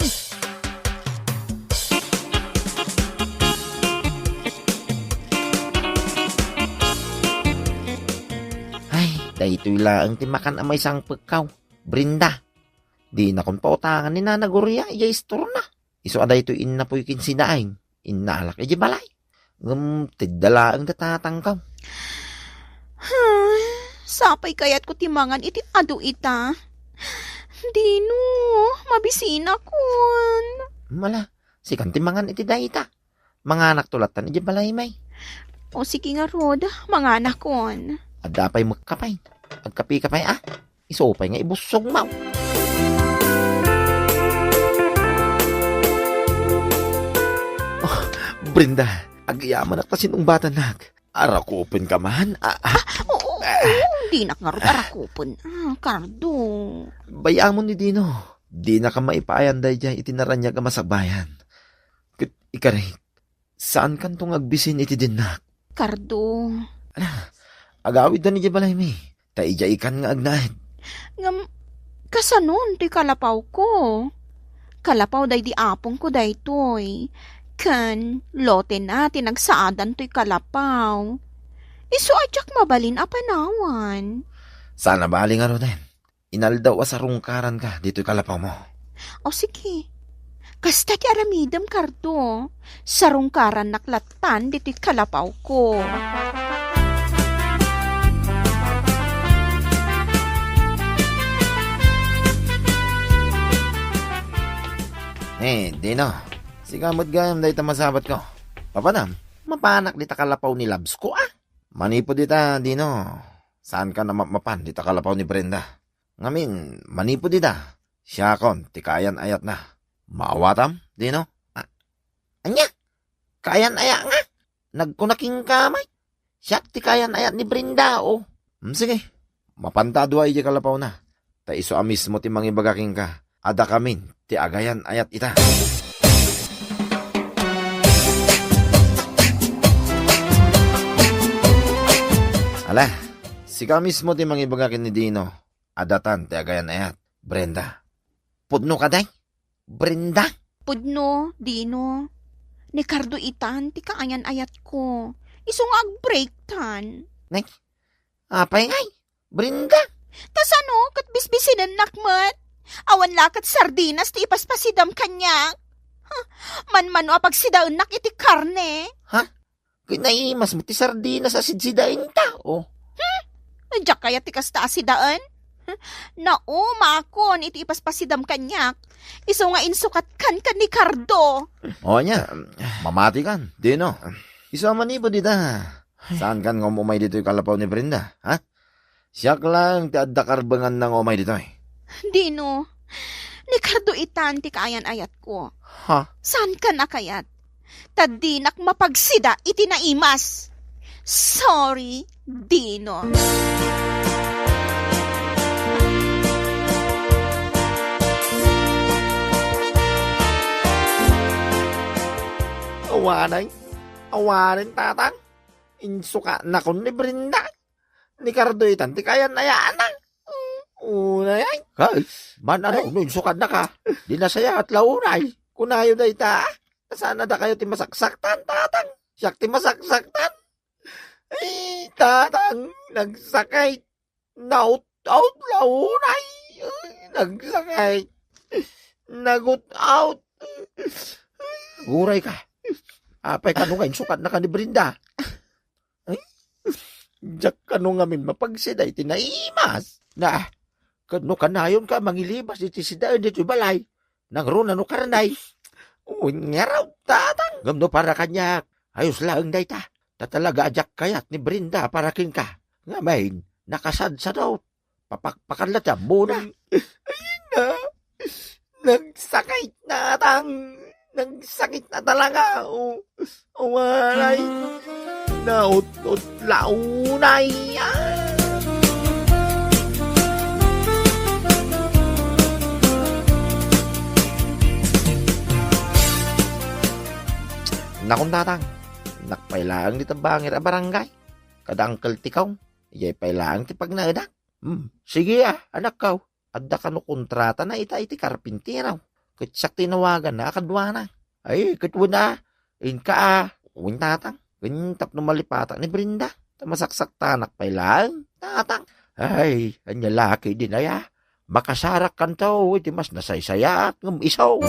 Ay, daytoy laeng ti makan a maisangpetko, Brenda. Dinakon pautangan ni Nana Gloria idiay istorna. Isu a daytoy innapoy ken sinaing, innalak idiay balay. Ngem tedda laeng da tatangko. Sapay kayatko ti mangan iti adu ita. Dino, mabisinakon. Ala, sikan ti mangan iti dayta. Manganakto lattan idiay balaymi. O, sige ngarud, manganakon. Adda pay met kape. Agkapeka pay, a? Isu pay nga ibussogmo. Oh, Brenda, agyamanak ta sinungbatannak. Arakupenka man? Ah, ah. Ah, oo, oo, dinak ngarud arakupen. Ah, Cardo. Bay-amon ni Dino. Dinaka maipaayan daydiay iti naraniag a masakbayan. Ket ikari, saankanto nga agbisin iti dinnak. Cardo. Ala, agawidda idiay balaymi. Ta idiay ikan nga agnaed. Ngem, kasanon toy kalapawko? Kalapaw daydi apongko daytoy. Ken, lotena ti nagsaadan toy kalapaw. Isu a diak mabalin a panawan. Saan a bali ngaruden. Inaldaw a sarungkaranka ditoy kalapawmo. O sige. Kasta ti aramidem, Cardo. Sarungkarannak lattan ditoy kalapawko. Eh, Dino. Sika met gayam dayta masabatko. Papanam, mapanak dita kalapaw ni Labsko, a? Manipud ita, Dino. Saanka a mapmapan dita kalapaw ni Brenda. Ngamin, manipud ita, siakon ti kaayan-ayatna. Maawatam, Dino? A-, ania? Kaayan-ayat nga? Nagkuna kenka met. Siak ti kaayan-ayat ni Brenda, o. Hmm, sige. Mapanta a dua idiay kalapawna. Ta isu a mismo ti mangibaga kenka. Adda kamin ti agayan-ayat ita. Ala, sika mismo ti mangibaga ken ni Dino. Addatan ti agayan-ayat, Brenda. Pudno kadi? Brenda? Pudno, Dino. Ni Cardo itan ti kaayan-ayatko. Isu nga agbreaktan. Nay, apay ngay? Brenda? Ta sano, ket bisbisinennak met? Awan la ket sardinas ti ipaspasidam kaniak. Huh, manmano a pagsidaennak iti karne. Ha? Kinaimas mo ti sardinas a sidsidaenta, o. Hmm? Diak kayat ti kasta a sidaen? Hmm? Naumakon iti ipaspasidam kaniak. Isu nga insukatkan ken ni Cardo. O, ania? Mamatikan, Dino. Isu a manipud ita. Saankan nga um-umay ditoy kalapaw ni Brenda, ha? Siak laeng ti adda karbenganna nga umay ditoy. Dino, ni Cardo itan ti kaayan-ayatko. Ha? Saankan a kayat? Ta dinak mapagsida iti naimas. Sorry, Dino. Awanen, awanen, tatang. Insukatnakon ni Brenda. Ni Cardo itan ti kaayan-ayatna. Unay, ay. Ay, man-ano no insukatnaka? Di nasayaat la unay. Kunayo dayta. Saan a dakayo ti masaksaktan, tatang? Siak ti masaksaktan. Ay, tatang, nagsakit. Naut-out la unay. Ay, nagsakit. Nagut-out. Uray ka. Apay kano nga insukatnaka ni Brenda? Ay, diak kano ngamin mapagsida iti naimas. Na, ket no kanayonka a mangilibas iti sidaen ditoy balay, nangruna no karnay. Wen ngarud, tatang. Ngem no para kaniak, ayos laeng dayta. Ta talaga a diak kayat ni Brenda para kenka. Ngamin, nakasadsado. Papakpakan la ti ammona. Ay, na. Nagsakit, Tatang. Nagsakit na talaga. O, awaray. Naut-ut la unay. Ah! Nakon, Tatang, innak pay laeng dita bangir a barangay. Kada Uncle Tikong, idiay pay laeng ti pagnaedak. Hmm, sige a, anakko. Adda kano kontratana ita iti karpintero. Ket siak ti inawaganna a kaduana. Ay, ket wen a, inka a, wen, Tatang. Ken tapno malipatak ni Brenda, ta masaksaktanak pay laeng, Tatang. Ay, ania la ketdin aya? Makasarakkanto iti mas nasaysayaat ngem isu.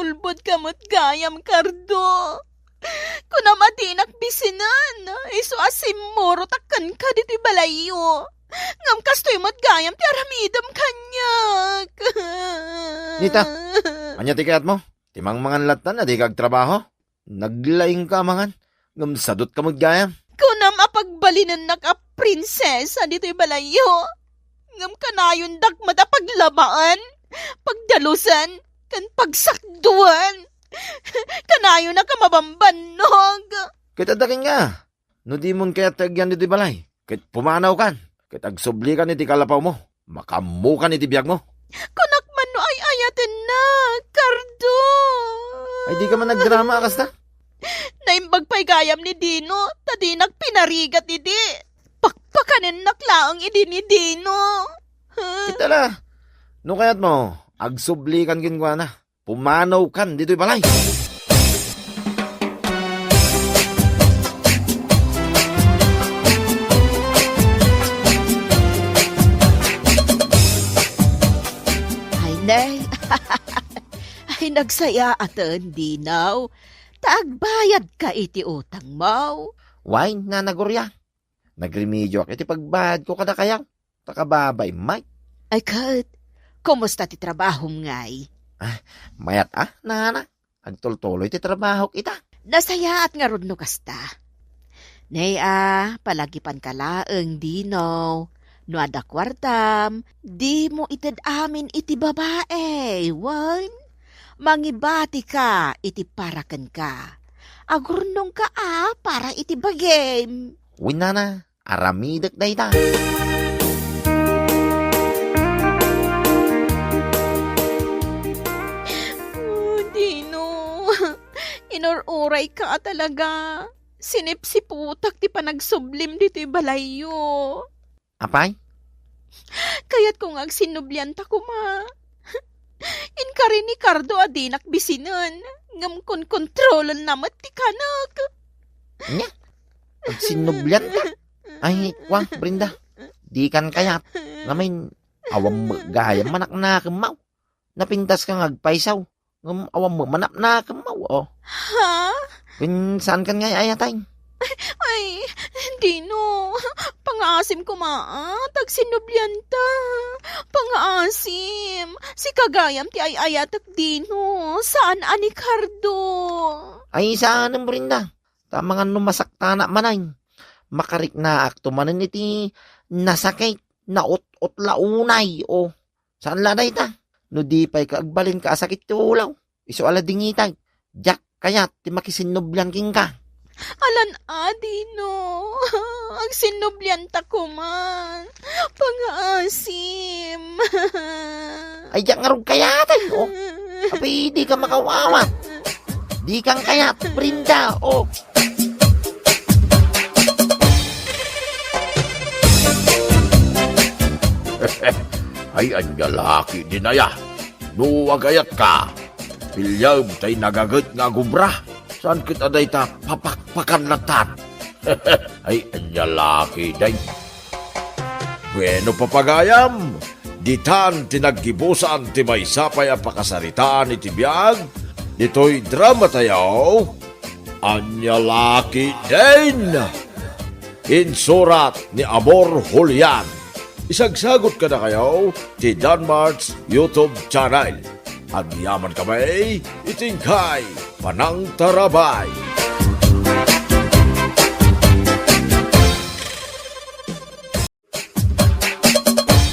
Ulbodka met gayam, Cardo. Kunam a dinak bisinen, isu a simmurotak kenka ditoy balayyo. Ngem kastoy met gayam ti aramidem kaniak. Nita, ania ti kayatmo? Ti mangmangan latta a dika agtrabaho? Naglaingka a mangan, ngem sadutka met gayam. Kunam a pagbalinennak a prinsesa ditoy balayyo. Ngem kanayondak met a paglabaen, pagdalusen, ken pagsakduen. Kanayonak a mabambannog. Ket adda kenka, no dimon kayat ti agyan ditoy balay, ket pumanawkan, ket agsublikan iti kalapawmo, makaammokan iti biagmo. Kunak man no ay-ayatennak, Cardo. Ay, dika man nagdrama a kasta? Naimbag pay gayam ni Dino, ta dinak pinarigat idi. Pakpakanennak laeng idi ni Dino. Ket ala, no kayatmo, agsublikan kenkuana. Pumanawkan ditoy balay. Ay, nay. Ay, nagsayaaten, Dino. Ta agbayadka iti utangmo. Wen, Nana Gloria. Nagremedioak iti pagbayadko kadakayo. Ta kababaim met. Ay ket, kumusta ti trabahom ngay? Ah, mayat a, nana. Agtultuloy ti trabahok ita. Nasayaat ngarud no kasta. Nay a, palagipanka laeng, Dino. No adda kuartam, dimo ited amin iti babai, wen? Mangibatika iti para kenka. Agurnongka a para iti bagim. Wen, nana, aramidek dayta. Oh, Dino, inur-urayka a talaga. Sinipsiputak ti panagsublim ditoy balayyo. Apay? Kayatko nga agsinnublianta koma. Inkari ni Cardo a dinak bisinen, ngem konkontrolenna met ti kanek. Ania? Agsinnublianta? Ay, kwa, Brenda. Dikan kayat. Ngamin, awan met gayam manaknakemmo. Napintaska nga agpayso. Ngem awan met manaknakemmo, o. Ha? Ken saankan nga ay-ayaten? Ay, Dino, pangaasim koma, a, ta agsinnublianta. Pangaasim, sika gayam ti ay-ayatek, Dino, saan a ni Cardo. Ay, saanem, Brenda. Ta amangan no masaktanak manen. Makariknaakto manen iti nasakit, naut-ut la unay, o. Saan la dayta? No di pay ka agbalinka a sakit ti ulo, isu a la dingitay. Diak kayat ti makisinnublian kenka. Alan a, Dino. Agsinnublianta koman. Pangaasim. Ay, diak ngarud kayatay, o. Apay, dika makaawat. Dikan kayat, Brenda, o. Ay, ania la ketdin aya? No agayatka, piliem tay nagaget nga agubra. Saan ket a dayta papakpakan lattan. Ay, ania la ketdin? Bueno, papagayam, ditan ti naggibusan ti maysa pay a pakasaritaan iti biag ditoy dramatayo. Ania la ketdin? Insurat ni Amor Julian. Isagsagut kadakayo ti Danmart's YouTube channel. Agyaman kami iti inkay panangtarabay.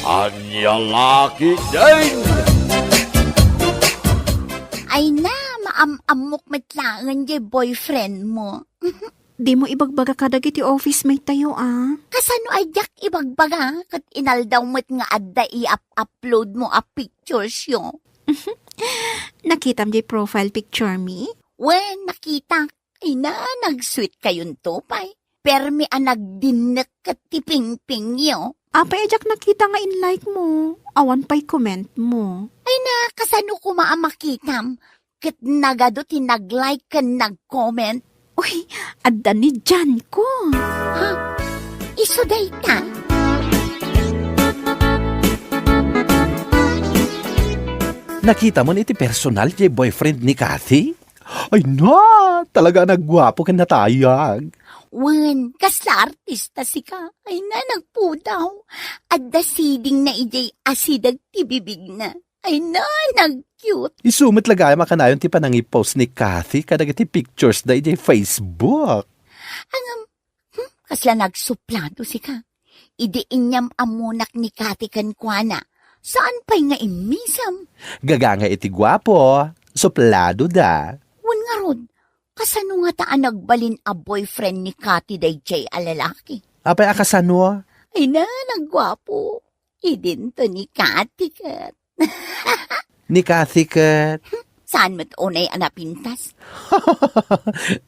Ania la ketdin? Ay na, maam-ammok met laeng diay boyfriend mo. Dimo ibagbaga kadagiti office mate tayo, a? Kasano a diak ibagbaga ket inaldaw met nga adda i-up-upload mo a pictures yo? Nakitam diay profile picture mi? Wen, nakitak. Ay na, nag-sweet kayonto pay. Permi a nagdinnek ket ti pingping yo. Apay a diak nakita nga in-like mo? Awan pay comment mo. Ay na, kasano koma a makitam? Ket nagadu ti nag-like ken nag-comment. Uy, adda ni Jan ko. Ha? Isu dayta? Nakitam iti personal ti boyfriend ni Kathy? Ay na, talaga a nagguapo ken natayag. Wen, kasla artista sika. Ay na, nagpudaw. Adda sidingna idiay asideg ti bibigna. Ay na, nag-cute. Isu met la gayam a kanayon ti panangipost ni Kathy kadagiti pictures da idiay Facebook. Ngem, hmm, kasla nagsuplado sika. Idi inyam-ammonak ni Kathy kenkuana, saan pay nga immisem? Gaganga iti guapo, suplado da. Wen ngarud, kasano ngata a nagbalin a boyfriend ni Kathy daydiay a lalaki? Apay a kasano? Ay na, nagguapo. Idinto ni Kathy ket. Ni Kathy ket? Saan met unay a napintas?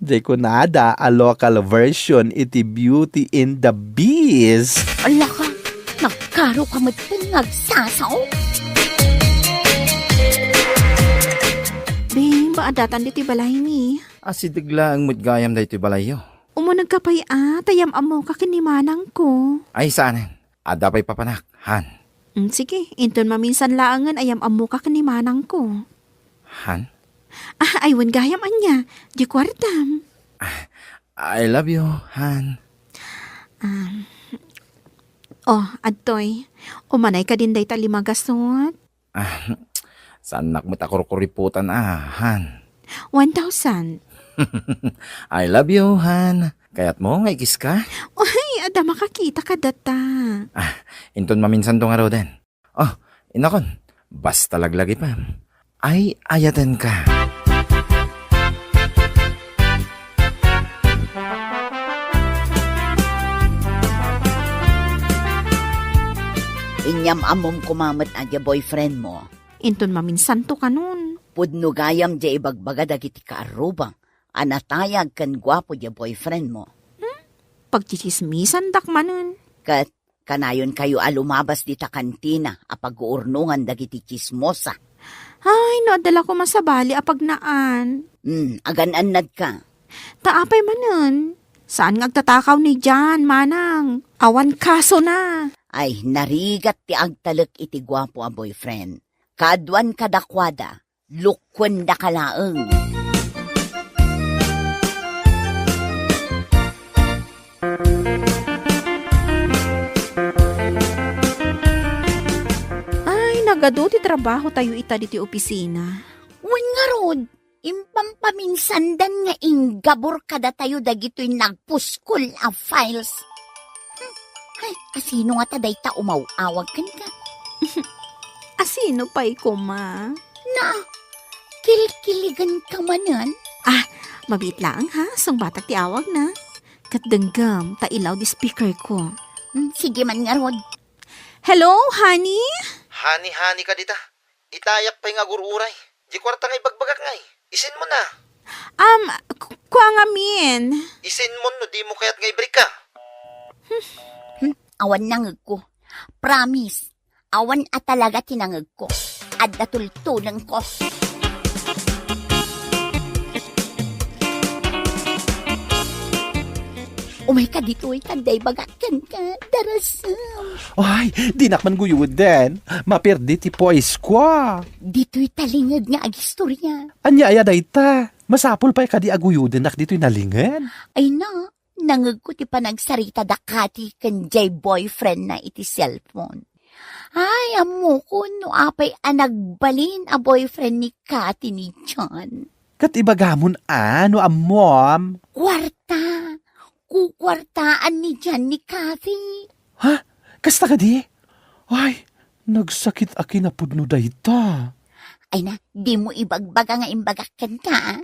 Diay kunada a local version iti Beauty and the Beast. Ala ka, nagkaro ka met ken nga agsasao. Babe, addatan ditoy balaymi. Asideg laeng met gayam daytoy balayyo. Umunegka pay a, ta yam-ammoka ken ni manangko. Ay, saanen. Adda pay papanak, han. Mm, sige, inton maminsan laengen a yam-ammoka ken ni manangko. Han? Ah, ay, wen gayam ania, di kuartam. Ah, I love you, han. Um, oh, adtoy. Umanay kadin dayta lima gasut? Ah, saannak met a kurkuripotan, ah, han. One thousand. I love you, han. Kayatmo nga ikiska? Uy, adda makakita kadata. Ah, inton maminsanto ngaruden. Oh, inakon, basta laglagipem. Ay, ayatenka. Inyam-ammom koma met a diay boyfriend mo. Inton maminsanto kanon. Pudno gayam diay ibagbaga dagiti kaarruba a natayag ken guapo diay boyfriend mo. Hmm? Pagtsitsismisandak manen. Ket kanayonkayo a lumabas dita kantina a pag-uurnongan dagiti tsismosa. Ay, no adda la koma sabali a pagnaan. Hmm, agan-annadka. Ta apay manen? Saan nga agtatakaw ni Jan, manang? Awan kasona. Ay, narigat ti agtalek iti guapo a boyfriend. Kaaduan kadakuada, lukkuendaka laeng. Ay, nagadu ti trabaho tayo ita diti opisina. Wen ngarud, impampaminsandan nga inggabur kadatayo dagitoy nagpuskol a files. Hmm, ay, asino ngata dayta umaw-awag kenka? Asino pay koma? Na, kilkiligenka manen? Ah, mabiit laeng ha, sungbatak ti awagna. Ket denggem, ta i-loudspeaker ko. Hmm, sige man ngarud. Hello, honey? Honey, honey ka dita. Itayak pay nga agur-uray. Di kuarta nga ibagbagak ngay. Isin mo na. Um, ku-, kua ngamin. Isin mo no di mo kayat nga ibrik ka. Hmm, awan nangegko. Promise. Awan a talaga ti nangegko. Adda tultulengko. Umay ka ditoy, ta adda ibagak kenka, darasem. Ay, dinak man guyuden. Maperdi ti poise ko. Ditoy talinged nga agistorya. Ania aya dayta? Masapul pay kadi a guyudennak ditoy nalinged? Ay na, nangegko ti panagsarita da Kati ken jay boyfriend na iti cellphone. Ay, ammokon no apay a nagbalin a boyfriend ni Cathy ni John. Ket ibagamon a no ammom. Kuarta. Kukuartaan ni John ni Cathy. Ha? Kasta kadi? Ay, nagsakit a kinapudno dayta. Ay na, dimo ibagbaga nga imbagak kenka, a?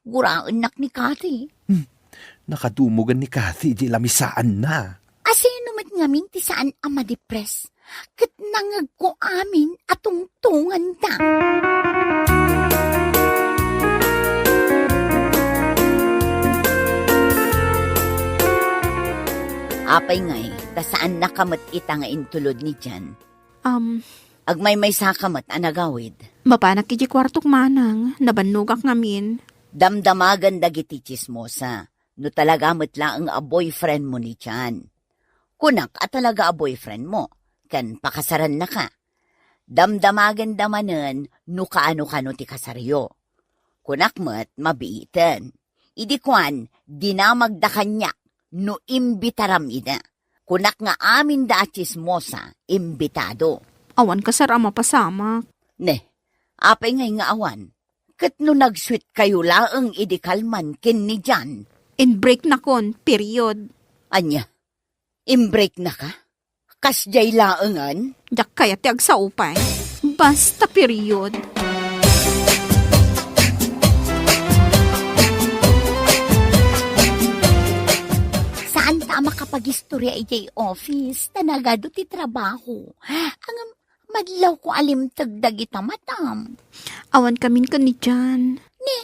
Guraennak ni Cathy. Hmm, nakadumogan ni Cathy idiay lamisaanna. Asino met ngamin ti saan a madepres? Ket nangegko amin a tungtunganda. Apay ngay, ta saannaka met ita nga intulod ni Jan? Am, Agmaymaysaka met a nagawid. Mapanak iti kuartok, manang, nabannogak ngamin. Damdamagen dagiti tsismosa, no talaga met laeng a boyfriend mo ni Jan. Kunak a talaga a boyfriend mo, ken pakasarannaka. Damdamagenda manen no kaano-kano ti kasaryo. Kunak met, mabiiten. Idi kuan, dinamagda kaniak no imbitaram ida. Kunak nga aminda a tsismosa, imbitado. Awan kasar a mapasamak. Ne, apay ngay nga awan? Ket no nag-sweet kayo laeng idi kalman ken ni Jan? Inbreaknakon, period. Ania? Inbreaknaka? Kasdiay laengen? Diak kayat ti agsao pay. Basta period. Saanta a makapagistorya idiay office, ta nagadu ti trabaho. Ngem madlawko a limteg dagita matam. Awan kamin ken ni Jan. Ne,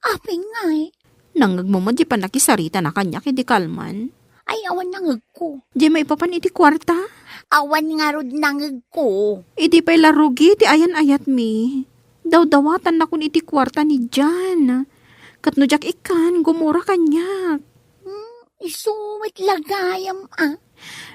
Apay ngay? Nangngegmo met di pannakisaritana kaniak idi kalman? Ay, awan nangngegko. Di maipapan iti kuarta? Awan ngarud nangngegko. Idi pay la rugi ti ayan-ayatmi. Dawdawatannakon iti kuarta ni Jan. Ket no diak ikkan, gumura kaniak. Hmm, isu met la gayam, a?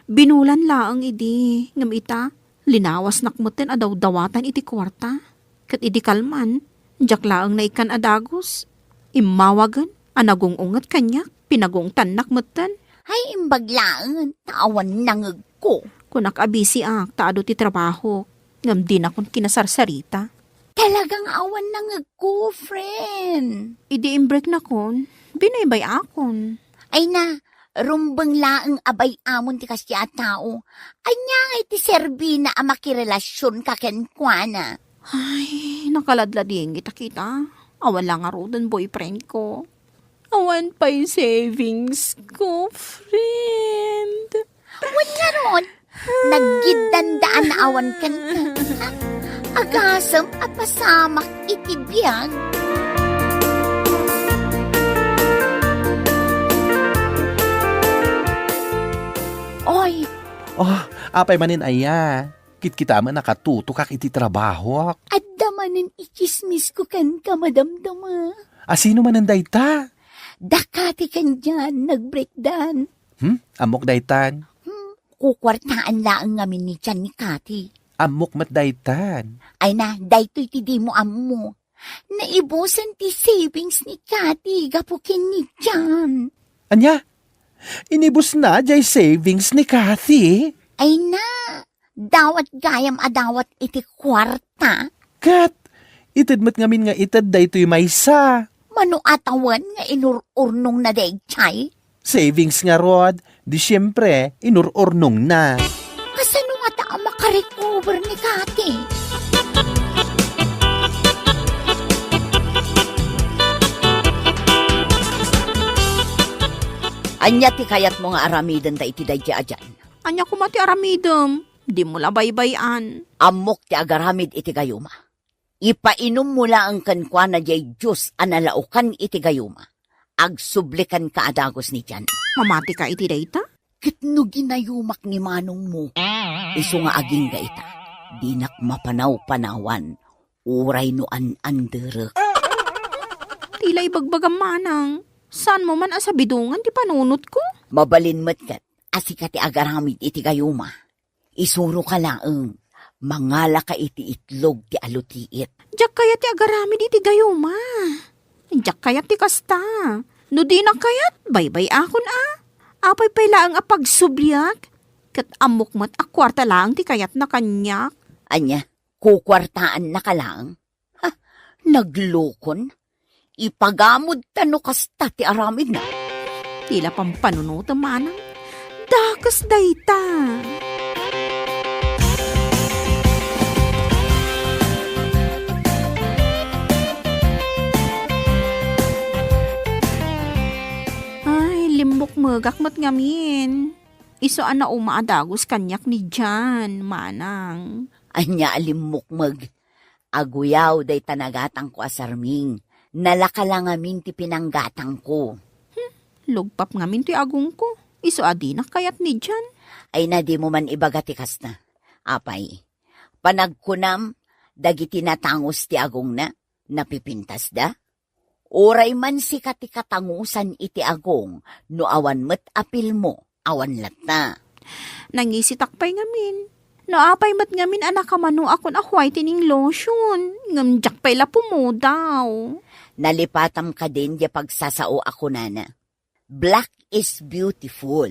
Binulan laeng idi, ngem ita, linawasnak metten a dawdawatan iti kuarta. Ket idi kalman, diak laeng naikkan a dagus. Immawagen a nagung-unget kaniak, pinagungtannak metten. Ay, imbag laeng, ta awan nangngegko. Kunak a busy-ak, ta adu ti trabaho, ngem dinakon kinasarsarita. Talagang awan nangngegko, friend. Idi imbreaknakon, binaybay-akon. Ay na, rumbeng laeng a bay-amon ti kasdiay a tao. Ania ngay ti serbina a makirelasionka kenkuana? Ay, nakaladladingit a kita. Awan la ngaruden boyfriend ko. Awan pay savings ko, friend. Wen ngarud, naggiddandaan a awan kenka. Agasem a pasamak iti biag. Oy. Oh, apay manen aya? Kitkitaem a nakatutokak iti trabahok. Adda manen itsismisko kenka, madamdama. Asino manen dayta? Dakati ken Jan, nag-breakdan. Hmm? Ammok daytan? Hmm, kukuartaan laeng ngamin ni Jan ni Cathy. Ammok met daytan. Ay na, daytoy ti dimo ammo. Naibusen ti savings ni Cathy gapu ken ni Jan. Ania? Inibusna jay savings ni Cathy? Ay na, dawat gayam a dawat iti kuarta. Ket, ited met ngamin nga ited daytoy maysa. Mano a tawen nga inur-urnongna dayjay? Savings ngarud, di siempre, inur-urnongna. Kasano ngata a makarecover ni Cathy? Ania ti kayatmo nga aramiden ta iti daydi a Jan? Ania koma ti aramidem? Dimo la baybay-an. Ammok ti agaramid iti gayuma. Ipainommo laeng kenkuana jay juice a nalaokan iti gayuma. Agsublikanka a dagus ni Jan. Mamatika iti dayta? Ket no ginayumak ni manongmo, isu nga agingga ita, dinak mapanawpanawan, uray no an-anderek. Ti la ibagbagam manang, saanmo man a sabidongan ti panunotko? Mabalin met ket a sika ti agaramid iti gayuma. Isuroka laeng, mangalaka iti itlog ti alutiit. Diak kayat ti agaramid iti gayuma. Diak kayat ti kasta. No dinak kayat, baybay-akon a. Apay pay laeng a pagsubliak? Ket ammok met a kuarta laeng ti kayatna kaniak. Ania, kukuartaannaka laeng? Ha, naglukon? Ipagamodta no kasta ti aramidna. Ti la pampanunotem, manang. Dakes dayta. Ay, limmukmegak met ngamin. Isu a nauma a dagus kaniak ni Jan, manang. Ania a limmukmeg? Aguyaw dayta nagatangko a sarming. Nalaka la ngamin ti pinanggatangko. Hmm, lugpap ngamin toy agongko. Isu a dinak kayat ni Jan. Ay na, dimo man ibaga ti kasta. Apay, panagkunam, dagiti natangus ti agongna, napipintasda? Uray man sika ti katangusan iti agong, no awan met apilmo, awan latta. Nangisitak pay ngamin. No apay met ngamin a nakamanoakon a whitening lotion, ngem diak pay la pumudaw. Nalipatam kadin diay pagsasao a kunana, "Black is beautiful."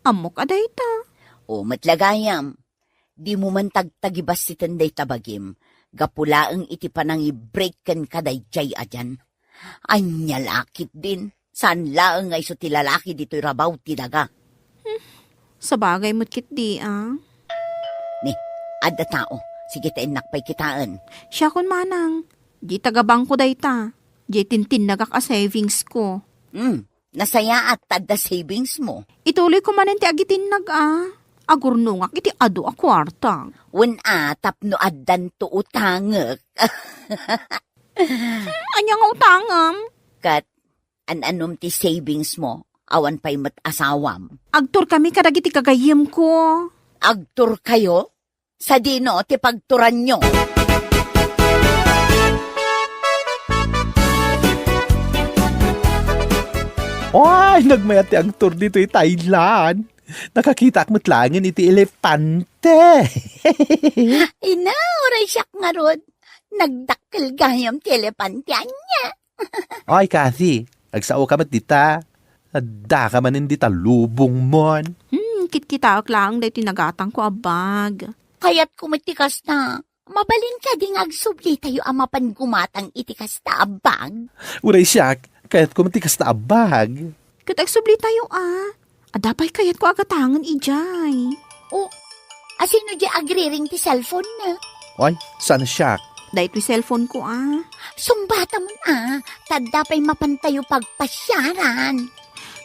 Ammok a dayta. O, met la gayam. Dimo man tagtagibassiten dayta bagim, gapu laeng iti panangi-break kenka daydiay a Jan. Ania la ketdin, saan laeng nga isu ti lalaki ditoy rabaw ti daga. Hmm, sabagay met ketdi, a. Ni, adda tao. Sige ta innak pay kitaen. Siakon manang, di taga-bangko dayta. Di tintinnagak a savings ko. Hmm, nasayaat ta adda savings mo. Ituloy ko manen ti agitinnag, a. Agurnongak iti adu a kuarta. Wen a, tapno addanto utangek. Hmm, ania nga utangem? Ket an-anom ti savings mo, awan pay met asawam. Agturkami kadagiti gagayyemko. Agturkayo? Sadino ti pagturanyo? Ay, nagmayat ti agtur ditoy Thailand. Nakakitaak met laengen iti elepante. Ina, uray siak ngarud. Nagdakkel gayam ti elepante, ania? Ay, Kathy, agsao ka met dita. Adda ka manen dita lubongmon. Hmm, kitkitaek laeng daytoy nagatangko a bag. Kayatko met ti kasta. Mabalin kadi nga agsublitayo a mapan gumatang iti kasta a bag? Uray siak, kayatko met ti kasta a bag. Ket agsublitayo a. Adda pay kayatko a gatangen idiay. O, asino di agriring ti cellphone na? Ay, saan a siak? Daytoy cellphone ko a. Sungbatamon a, ta adda pay mapantayo pagpasiaran.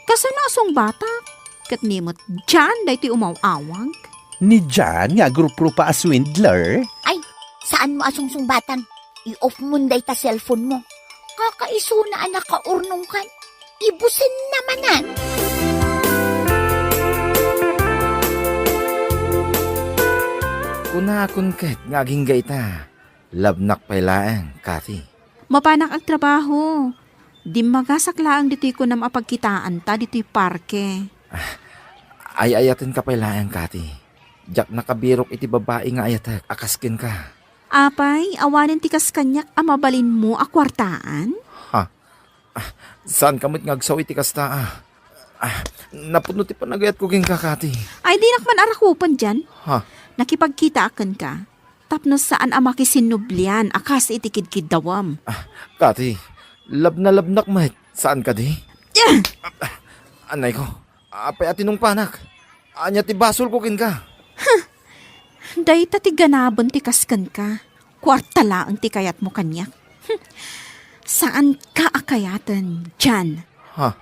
Kasano a sungbatak? Ket ni met Jan daytoy umaw-awag? Ni Jan nga agruprupa a swindler? Ay, saan mo a sungsungbatan? I-off mon dayta cellphone mo. Kakaisuna a nakaurnongkan. Ibusen na manen. Kunakon ket nga agingga ita. Labnak pay laeng, Kathy. Mapanak agtrabaho. Dimmagasak laeng ditoy kunam a pagkitaanta ditoy parke. Ah, ay-ayatenka pay laeng, Kathy. Diak nakabirok iti babai nga ayatek a kas kenka. Apay, awanen ti kas kaniak a mabalinmo a kuartaan? Ha? Ah, saan ka met nga agsao iti kasta, a? Ah, napudno ti panagayatko kenka, Kathy. Ay, dinak man arakupen dian. Ha? Nakipagkitaak kenka tapno saan a makisinnublian a kas iti kidkiddawem. Ah, Kathy, labnalabnak met, saan kadi? Ah! Ah, anay ko, apay a tinungpanak? Ania ti basolko kenka? Huh! Dayta ti ganaben ti kas kenka. Kuarta laeng ti kayatmo kaniak. Hmm. Saanka a kayaten, Jan. Ha?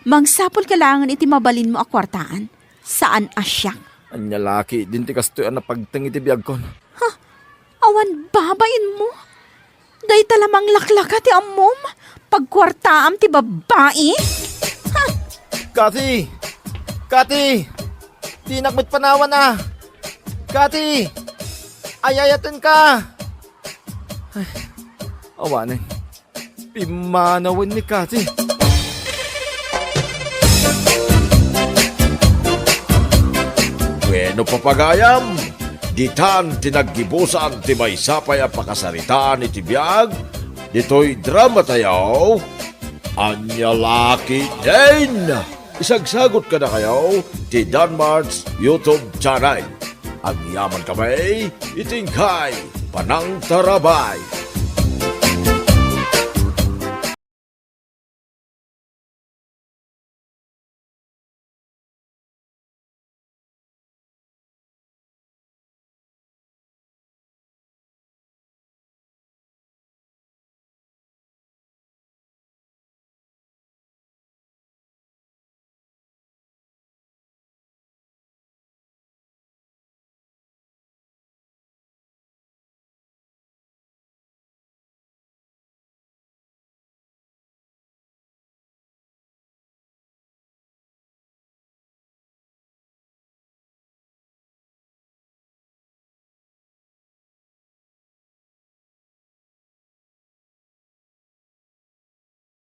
Mangsapulka laengen iti mabalinmo a kuartaan. Saan a siak. Ania la ketdin ti kastoy a napagteng iti biagkon? Ha? Awan babainmo? Dayta la manglaklaka ti ammom? Pagkuartaam ti babbai? Ha? Kathy! Kathy! Dinak met panawan a! Kathy! Ay-ayatenka! Ay, awanen. Pimmanawen ni Kathy. Bueno, papagayam, ditan ti naggibusan ti maysa pay a pakasaritaan iti biag ditoy drama tayo, Ania la ketdin? Isagsagot kadakayo ti Danmart's YouTube channel. Agyaman kami iti inkay panangtarabay.